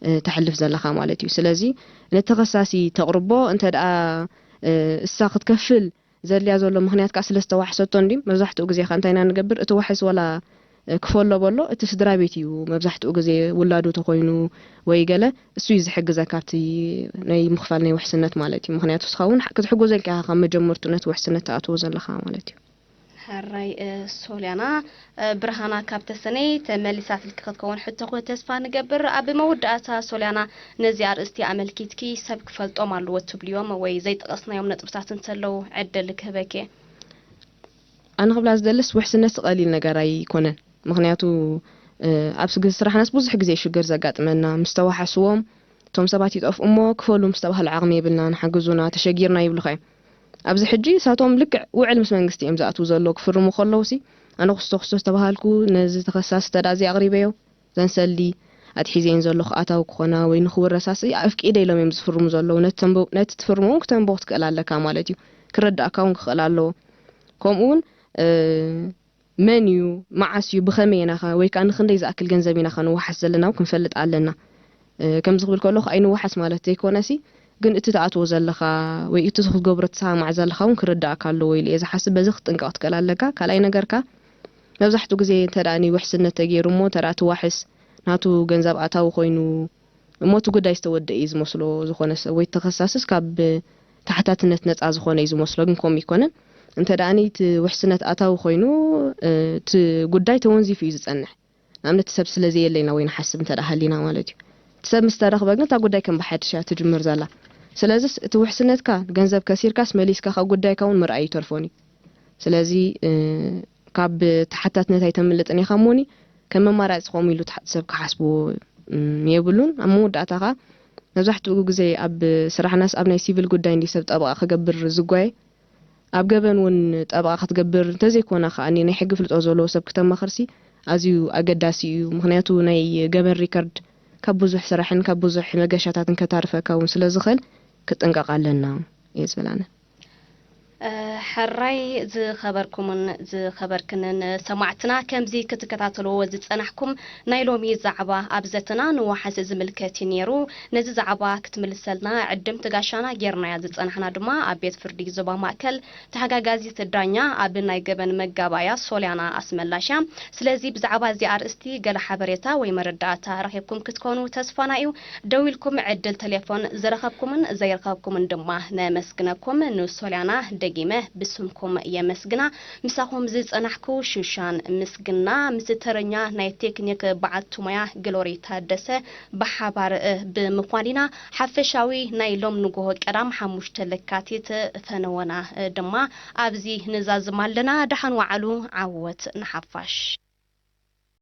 እ፣ ተሕልፍ ዘለኻ ማለት እዩ። ስለዚ ነቲ ተኸሳሲ ተቕርቦ እንተ ደኣ፣ እ፣ እሳ ክትከፍል ዘድልያ ዘሎ ምኽንያት ከኣ ስለ ዝተዋሕሰቶ እንድዩ። መብዛሕትኡ ግዜ ከኣ እንታይ ኢና ንገብር? እቲ ዋሕስ ዋላ፣ እ፣ ክፈሎ በሎ፣ እቲ ስድራ ቤት እዩ መብዛሕትኡ ግዜ ውላዱ ተኾይኑ ወይ ገለ እሱ እዩ ዝሕግዘካ ኣብቲ ናይ ምኽፋል ናይ ውሕስነት ማለት እዩ። ምኽንያቱ ንስኻ እውን ክትሕጎዘልካ ኢኻ ካብ መጀመርቱ ነቲ ውሕስነት ትኣትዎ ዘለኻ ማለት እዩ። ሕራይ፣ እ፣ ሶልያና፣ እ፣ ብርሃና ካብ ተሰነይ ተመሊሳትልኪ ክትከውን ሕቶኹ ተስፋ ንገብር። ኣብ መወዳእታ ሶልያና፣ ነዚ ኣርእስቲ ኣመልኪትኪ ሰብ ክፈልጦም ኣለዎ ትብልዮም ወይ ዘይጠቐስናዮም ነጥብታት እንተለዉ ዕድል ክህበኪ። ኣነ ክብላ ዝደልስ ውሕስነት ቀሊል ነገር ኣይኮነን። ምኽንያቱ፣ እ፣ ኣብ ስግ-፣ ስራሕናስ ብዙሕ ግዜ ሽግር ዘጋጥመና፣ ምስ ተዋሓስዎም እቶም ሰባት ይጠፍኡ እሞ ክፈሉ ምስ ተባህሉ ዓቕሚ የብልናን፣ ሓግዙና፣ ተሸጊርና ይብሉኻ እዮም። ኣብዚ ሕጂ እሳቶም ልክዕ ውዕል ምስ መንግስቲ እዮም ዝኣትዉ ዘለዉ። ክፍርሙ ከለዉ ሲ ኣነ ክስቶ ክስቶ ዝተባሃልኩ ነዚ ተኸሳሲ እንተ ደኣ ዘይኣቕሪበዮ ዘንሰሊ ኣትሒዘየን ዘለኹ ኣታዊ ክኾና ወይ ንኽውረሳስ ኣፍቂደ ኢሎም እዮም ዝፍርሙ ዘለዉ። ነቲ ተንብ-፣ ነቲ ትፍርሞ እውን ክተንብቦ ክትክእል ኣለካ ማለት እዩ። ክረዳእካ እውን ክኽእል ኣለዎ። ከምኡ እውን፣ እ፣ መን እዩ፣ መዓስ እዩ፣ ብኸመይ ኢና ኸ ወይ ከኣ ንኽንደይ ዝኣክል ገንዘብ ኢና ኸ ንወሓስ ዘለና እውን ክንፈልጥ ኣለና። እ፣ ከምዚ ክብል ከለኹ ኣይንወሓስ ማለት ዘይኮነሲ፣ ግን እቲ ትኣትዎ ዘለኻ ወይ እቲ ክትገብሮ ትሰማማዕ ዘለኻ እውን ክርዳእካ ኣለዎ ኢለ እየ ዝሓስብ። በዚ ክትጥንቀቕ ትኽእል ኣለካ። ካልኣይ ነገር ከኣ መብዛሕትኡ ግዜ እንተ ደኣ ንውሕስነት ተገይሩ እሞ እንተ ደኣ እቲ ዋሕስ ናቱ ገንዘብ ኣታዊ ኮይኑ እሞ እቲ ጉዳይ ዝተወደአ እዩ ዝመስሎ ዝኾነ ሰብ ወይ ተኸሳስስ ካብ ተሓታትነት ነጻ ዝኾነ እዩ ዝመስሎ፣ ግን ከምኡ ኣይኮነን። እንተ ደኣ እቲ ውሕስነት ኣታዊ ኮይኑ፣ እ፣ እቲ ጉዳይ ተወንዚፉ እዩ ዝጸንሕ። ንኣብነት ሰብ ስለ ዘየለ ኢና ወይ ንሓስብ እንተ ደኣ ሃሊና ማለት እዩ። እቲ ሰብ ምስ ተረኽበ ግን እታ ጉዳይ ከም ብሓድሽ እያ ትጅምር ዘላ። ስለዚስ እቲ ውሕስነትካ ገንዘብ ከሲርካስ መሊስካ ካብ ጉዳይካ እውን ምርኣይ ይተርፎን እዩ። ስለዚ፣ እ፣ ካብ ተሓታትነት ኣይተምልጥን ኢኻ እሞኒ ከም መማራጺ ከምኡ ኢሉ ትሓ-፣ ሰብ ክሓስብዎ፣ እም፣ የብሉን። ኣብ መወዳእታ ኸኣ መብዛሕትኡ ግዜ ኣብ ስራሕናስ ኣብ ናይ ሲቪል ጉዳይ እንዲ ሰብ ጠበቓ ክገብር ዝጓየ። ኣብ ገበን እውን ጠበቓ ክትገብር እንተዘይኮነ ከኣ ናይ ሕጊ ፍልጦ ዘለዎ ሰብ ክተማኽርሲ ኣዝዩ ኣገዳሲ እዩ። ምኽንያቱ ናይ ገበን ሪከርድ ካብ ብዙሕ ስራሕን ካብ ብዙሕ መገሻታትን ከታርፈካ እውን ስለ ዝኽእል ክጥንቀቕ ኣለና እየ ዝብል ኣነ። እ፣ ሕራይ ዝኸበርኩምን ዝኸበርክንን ሰማዕትና፣ ከምዚ ክትከታተልዎ ዝጸናሕኩም ናይ ሎሚ ዛዕባ ኣብ ዘተና ንወሓስ ዝምልከት እዩ ነይሩ። ነዚ ዛዕባ ክትምልሰልና ዕድምቲ ጋሻና ጌርናያ ዝጸናሕና ድማ ኣብ ቤት ፍርዲ ዞባ ማእከል ተሓጋጋዚት ዳኛ ኣብ ናይ ገበን መጋባእያ ሶልያና ኣስመላሽ እያ። ስለዚ ብዛዕባ እዚ ኣርእስቲ ገለ ሓበሬታ ወይ መረዳእታ ረኺብኩም ክትኮኑ ተስፋና እዩ። ደዊልኩም ዕድል ቴሌፎን ዝረኸብኩምን ዘይረኸብኩምን ድማ ነመስግነኩም። ንሶልያና ደጊመ ብስምኩም የመስግና። ምሳኹም ዝጸናሕኩ ሹሻን ምስግና ምስ ተረኛ ናይ ቴክኒክ በዓልቲ ሞያ ግሎሪ ታደሰ ብሓባር፣ እ፣ ብምዃን ኢና። ሓፈሻዊ ናይ ሎም ንግሆ ቀዳም ሓሙሽተ ለካቲት ፈነወና፣ እ፣ ድማ ኣብዚ ንዛዝም ኣለና። ደሓን ወዓሉ፣ ዓወት ንሓፋሽ።